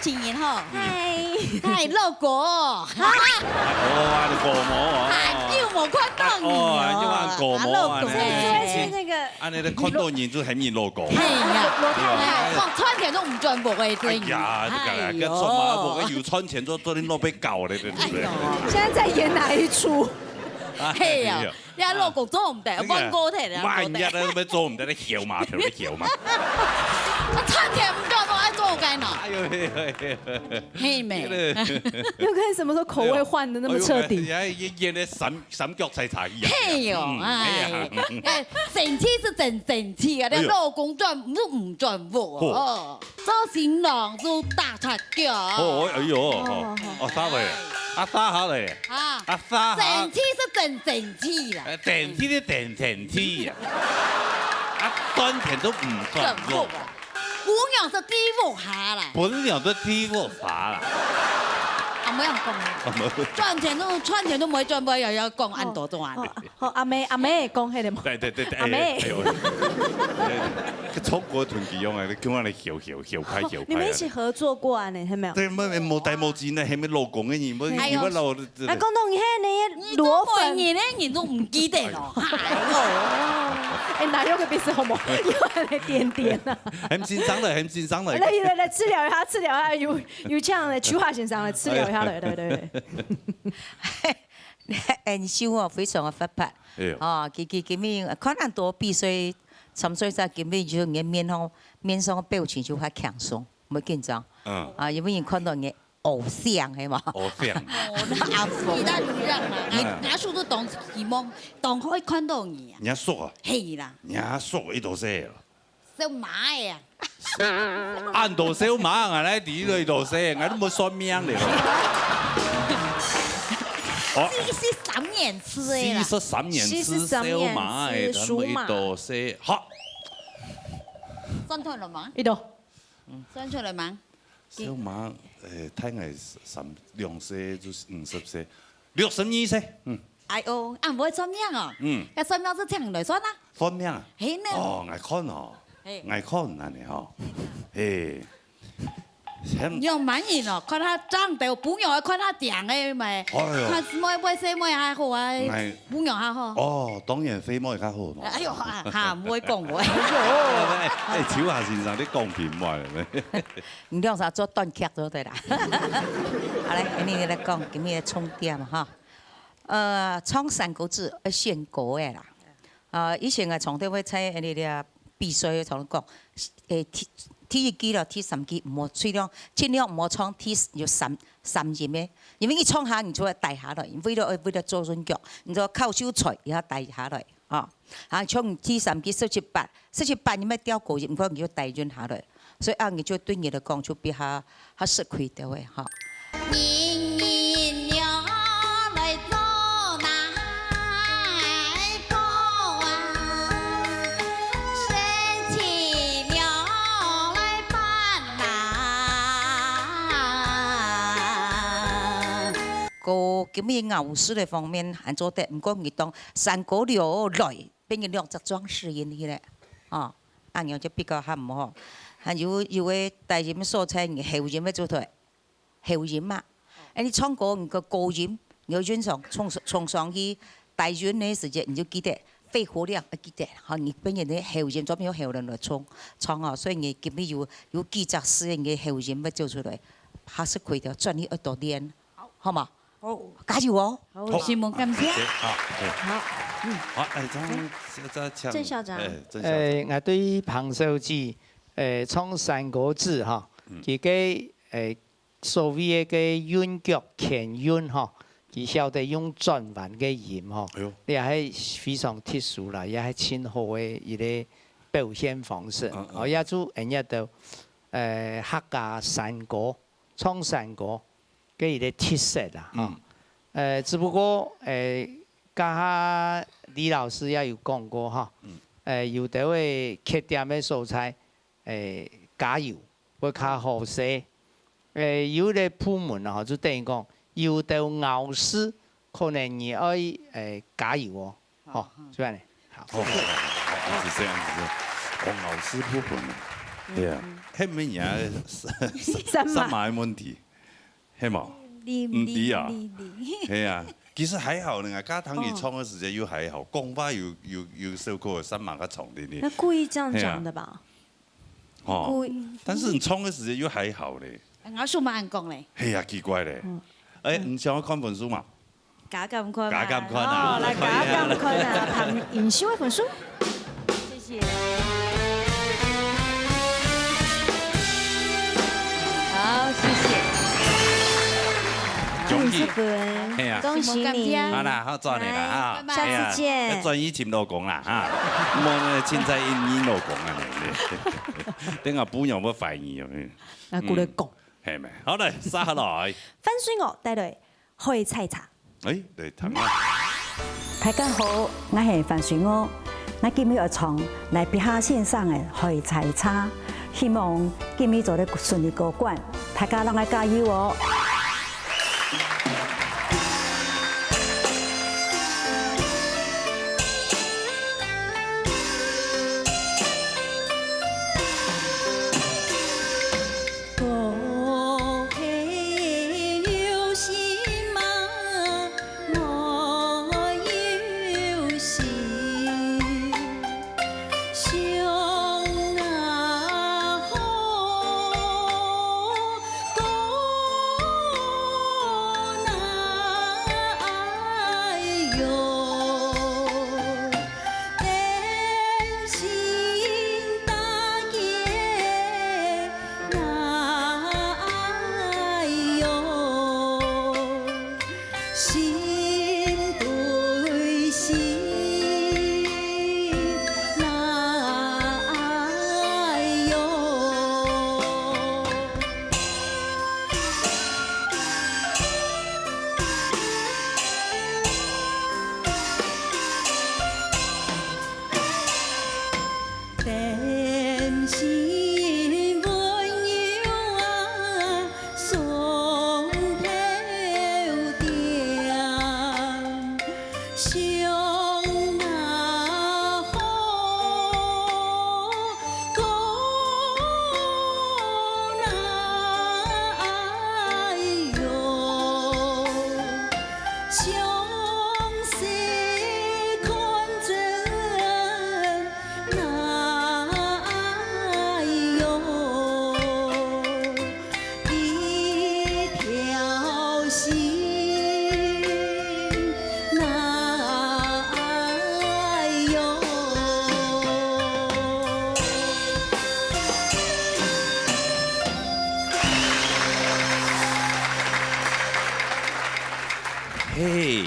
情人吼。嗨。嗨，老公。哦，啊，你過無哦。啊，又無看到你哦。哦，又按過無啊，啊，老公。呢。所以是那個啊，你看到人就喊你老公。嘿呀，羅太太。哎，講賺錢都毋賺薄个，哎呀，這個啦，哎喲。該賺嘛，薄个有賺錢就做你老板搞的，對不對？哎喲。現在在演哪一齣？哎呀。 呀，老公做毋得，哎呀，放過忒了，萬一啊，那邊做毋得，那笑嘛，全部笑嘛。啊，賺錢毋夠，都愛做該喏。哎呦，嘿，嘿，嘿，嘿。嘿咩？那個又跟什麼時候口味換得那麼徹底？哎呦，哎呦，演，演的三，三腳採茶一樣。嘿喲，嗯，哎呀。哎，哎，生氣是真生氣啊，哎呦。你老公賺，毋是毋賺我哦。嚯。 做新郎就打赤腳。哦，哎呦，哦，哦，哦，打落，啊，打下來，啊，啊，打下。生氣是真生氣啦。哎，生氣是真生氣呀。啊，賺錢都毋賺我。賺我啊。姑娘是地府下來。本娘都地府下啦。啊，毋好講。啊，無。賺錢都，賺錢都毋會賺，毋會又愛講恁多種啊。哦，哦，哦，阿妹，阿妹講彼个嘛。對，對，對，對，阿妹。哎，哎呦，哎，中國團體用的，你叫我來 搖搖搖擺搖擺啊。你們一起合作過啊？你還沒有？對，無，無帶無錢呢，還沒老公的，你們，哎呦。你們老，啊，講到你那羅粉，你都每年的，你都毋記得了。哎呦。哎，哪有个比賽好無？又來點點啊。很緊張了，很緊張了。來，來，來，治療一下，治療一下，有，有這樣的，邱華先生來治療一下，來，來，來，來。 恩秀哦，非常的活潑。哎喲。哦，佢，佢，佢面，看恁多比賽，參賽者，佢面就，你的面吼，面上的表情就較輕鬆，毋會緊張。嗯。啊，因為人看到你的偶像，係嘛？偶像。哦，那阿峰。你的偶像嘛，嗯。你，你阿叔都當希望，當好看到你啊。你阿叔啊？係啦。你阿叔一多歲了？ 燒馬个啊。恁多燒馬啊，來第一個一多歲，𠊎都無算命了。哦。四十三年次个啦。四十三年次燒馬个，四十三年次，全部一多歲。好。算出來嗎？一多。算出來嗎？燒馬，呃，大概三，兩歲就是五十歲，六十二歲，嗯。 哎喲，啊，毋會算命哦。嗯。愛算命就請人來算啊。算命啊？係呢。哦，𠊎看哦，嘿。𠊎看恁呢吼，嘿，很仰般人哦，看較靚个，餔娘愛看較靚个嘛。哎喲。看細妹，細妹較好啊，𠊎餔娘較好。哦，當然細妹較好咯。哎喲，哈，哈，毋會講話。哎，哎，邱華先生，你講評話了沒？你兩儕做短劇就對啦。好，來，恁呢來講，今日个重點哈。 呃，唱山歌仔愛選歌个啦。呃，以前啊，常常會在恁呢个比賽常講，誒，第，第一句咯，第三句，毋好，盡量，盡量毋好唱第，有三，三音个，因為你唱下，你就會低下來，為了，為了做韻腳，你就口秀才也低下來，啊。啊，像第三句十七八，十七八你愛調高音，毋過你就低韻下來。 所以恁樣就對你來講就比較，較食虧个吼。人人要來做哪個啊，生氣了來辦哪。歌今日咬字个方面還做得，毋過你當山歌流來 變成兩隻壯士音去咧。哦，恁樣就比較較毋好。還有，有个低音所在，你喉音愛做對，喉音嘛。哎，你唱歌，你个高音，你个韻上衝，衝上去，低音个時節，你就記得肺活量，愛記得，吼，你變成你喉音，專門用喉嚨來唱，唱哦。所以你今日有，有幾隻字，你个喉音愛做出來，較食虧个，轉去愛多練，好嗎？ 好。加油哦！好，承蒙感謝。好，好，嗯。好，哎，張，再請，鄭校長。哎，鄭校長。哎，𠊎對彭小姐，哎，唱山歌仔吼，嗯。佢个，哎，所謂个韻腳、牽韻吼，佢曉得用轉彎个音吼，哎喲。這係非常特殊啦，也係盡好个一個表現方式。嗯，嗯。哦，也就恁樣个，呃，客家山歌，唱山歌， 个一個特色啦，吼。嗯。呃，只不過，呃，剛剛李老師也有講過，吼，嗯。呃，有兜个缺點个所在，呃，加油，會較好勢。呃，有个部門啊，吼，就等於講，有兜咬字，可能你愛，呃，加油哦。 好，好，好。就恁樣。好。好，好，好，好，係恁樣，係恁樣。哦，咬字部分呢，對啊，係毋係人家三馬个問題，係無？毋知啊。係啊，其實還好呢，加糖佢唱个時節又還好，講話有有有小可三馬較長定定。那故意這樣講的吧？吼，但是你唱个時節又還好咧。我想嘛恁講咧。係啊，奇怪咧。哎，你想要看分數嘛？ 加減看啊。加減看啊。哦，來加減看啊，談優秀个分數。謝謝。好，謝謝。恭喜。五十分，係啊。恭喜你。好啦，好，轉來啦，哈。來，拜拜。下次見。哎呀，要專一尋老公啦，哈。莫那凊彩應應老公啊，你，你。等下不用我懷疑哦。嗯。那過來講。係咩？好嘞，接下來。番水鵝帶來 海採茶。哎，來聽下。大家好，𠊎係番水鵝，𠊎今日愛唱賴碧霞先生个《海採茶》，希望今日做得順利過關，大家摎𠊎加油哦！ 嘿，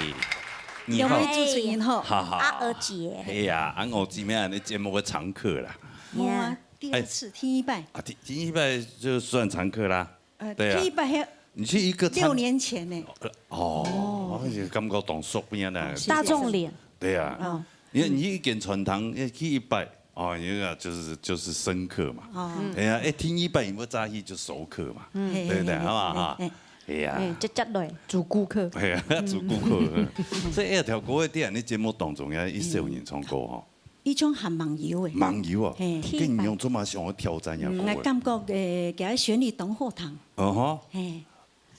你好。兩位主持人好。哈哈。阿娥姐。哎呀，阿娥姊妹，你節目个常客啦。無啊，第二次，第一擺。啊，第，第一擺就算常客啦。呃，對啊。第一擺還你去一個餐六年前呢。哦，我感覺當熟邊呢。大眾臉。對啊。嗯。你看，你一間餐廳，你去一擺，哦，你看就是，就是生客嘛。哦。哎呀，哎，第一擺你毋早去就熟客嘛，嗯。對不對？嘿，嘿，好不好？嘿，嘿。哎呀。哎，接接來，主顧客。哎呀，主顧客。所以，哎，條歌个點，你節目當中啊，一少年唱歌吼。 以前還蠻有誒。蠻有啊，嘿。跟你用這麼想要挑戰呀，嗯，𠊎感覺，誒，佢个旋律當好聽。嗯哼。嘿。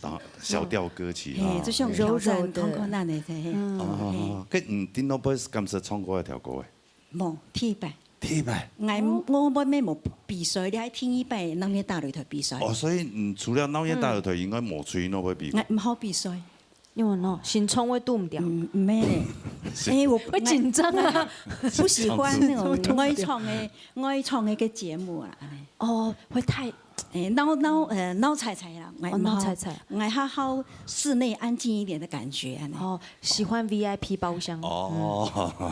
當小調歌曲啊。嘿，就像柔柔的。挑戰看看咱的，嘿，嘿。嗯。哦，嘿。跟你頂多不是感受唱過一條歌誒？無，第一擺。第一擺？𠊎，我，我乜無比賽，你還第一擺，南洋大擂台比賽。哦，所以，嗯，除了南洋大擂台，應該無出去哪位比過？𠊎毋好比賽。 因為喏，心臟會堵毋掉。嗯，毋係咧。因為我會緊張啊。不喜歡那種外場的，外場的个節目啦，恁呢。哦，會太，誒，鬧，鬧，呃，鬧吵吵啦，哦，鬧吵吵。𠊎好好室內安靜一點的感覺，恁呢。哦，喜歡V I P包廂。哦，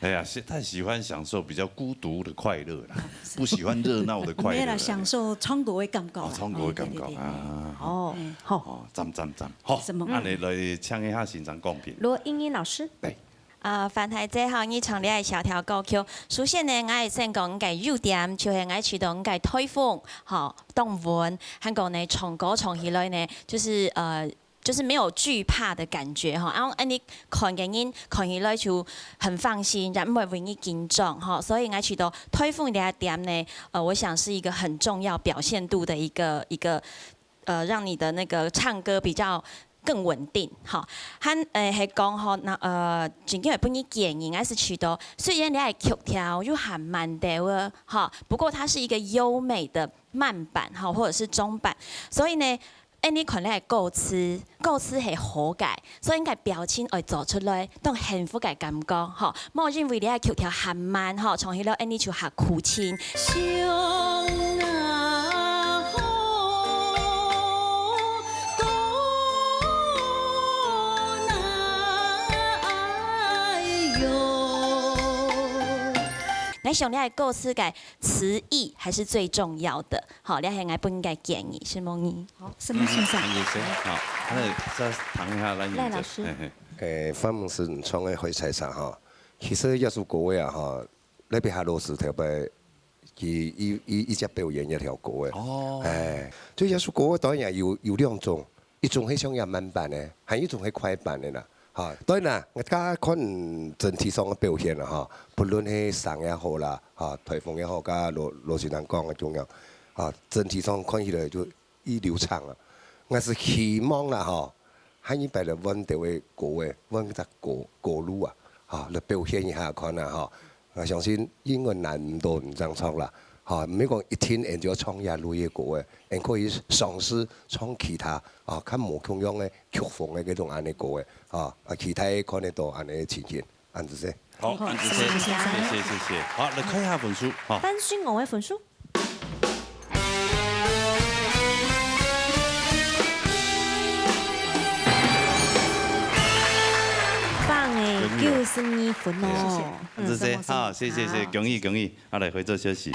哎呀，是太喜歡享受比較孤獨的快樂啦，不喜歡熱鬧的快樂。毋係啦，享受唱歌的感覺啦。哦，唱歌的感覺啊。哦，對，對，對，對。哦，好。哦，讚，讚，讚。 好，什麼？恁呢來請一下先生講評。羅英英老師。對。啊，范太姐好，你唱這个小調歌曲。首先呢，𠊎愛先講𠊎个優點，就係𠊎試著𠊎个台風，吼，當穩，還講呢，唱歌唱起來呢，就是，呃，就是沒有懼怕的感覺哈，然後恁樣看个人看起來就很放心，也毋會為你緊張哈，所以𠊎覺得台風這一點呢，呃，我想是一個很重要表現度的一個一個，呃，讓你的那個唱歌比較更穩定哈。還，呃，還講吼，那，呃，真正會分你建議，應該是覺得雖然你个曲調又還蠻慢个哈，不過它是一個優美的慢板哈，或者是中板，所以呢， 恁樣看你个歌詞，歌詞係好个，所以你个表情愛做出來，當幸福个感覺吼。莫因為你个曲調還慢吼，唱起來恁樣就較苦情。想啊好，講啊哎喲。來想你个歌詞个詞意還是最重要的。 好，這係𠊎本人个建議，承蒙你。好，承蒙先生。嗯，謝謝。好，那再談一下藍領者。賴老師。嘿嘿。誒，范牧師你唱个《海採茶》哈，其實這首歌仔啊哈，這擺夏老師特別佢一一一隻表演一條歌仔。哦。誒，就這首歌仔當然也有有兩種，一種係像這慢板个，還有一種係快板个啦。哈，當然啦，大家看整體上个表現啦哈，不論係聲也好啦，哈，台風也好，甲羅羅先生講个中央，啊，整體上看起來就 一流暢啊。𠊎係希望啦吼，下二擺來換兜个歌仔，換隻歌歌路啊，吼，來表現一下看啊吼。𠊎相信應該難毋到你正唱啦，吼，毋係講一定𠊎就愛唱這類个歌仔，𠊎可以嘗試唱其他啊，較無共樣个曲風个該種恁樣歌仔，吼，啊，期待看得到恁樣个情形。 恁仔細。好，恁仔細，謝謝，謝謝，謝謝。好，來看一下分數，哈。范信吾个分數。棒欸，恭喜哦。九十二分哦。對啊。嗯，恁仔細，哈，謝謝，謝謝，恭喜，恭喜。 啊，來，回做休息。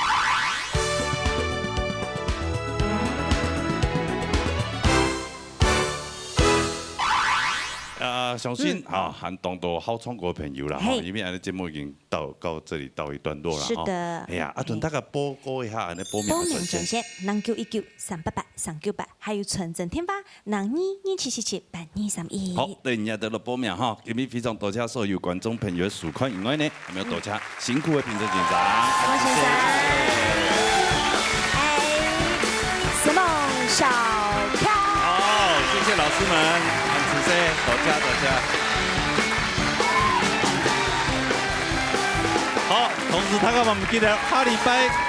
啊，相信，嗯。啊，還當多好唱歌个朋友啦，吼，嘿。因為𠊎等節目已經到，到這裡告一段落了，是的。吼。哎呀，啊，同大家報告一下，𠊎等報名个專線。報名專線，零九一九三八八三九八，還有傳真電話， 零二二七七七八二三一。好，等一下就來報名哈。今日非常多謝所有觀眾朋友个收看以外呢，還有多謝辛苦个評審先生。多謝先生。哎，承蒙小喬。好，謝謝老師們，恁仔細，多謝，多謝。好，同時大家嘛毋記得，下禮拜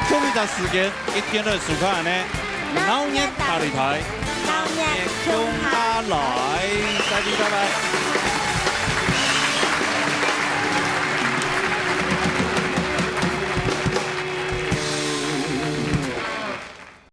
同一隻時間，一定來收看呢。 鬧熱大擂台，鬧熱共下來，再見，拜拜。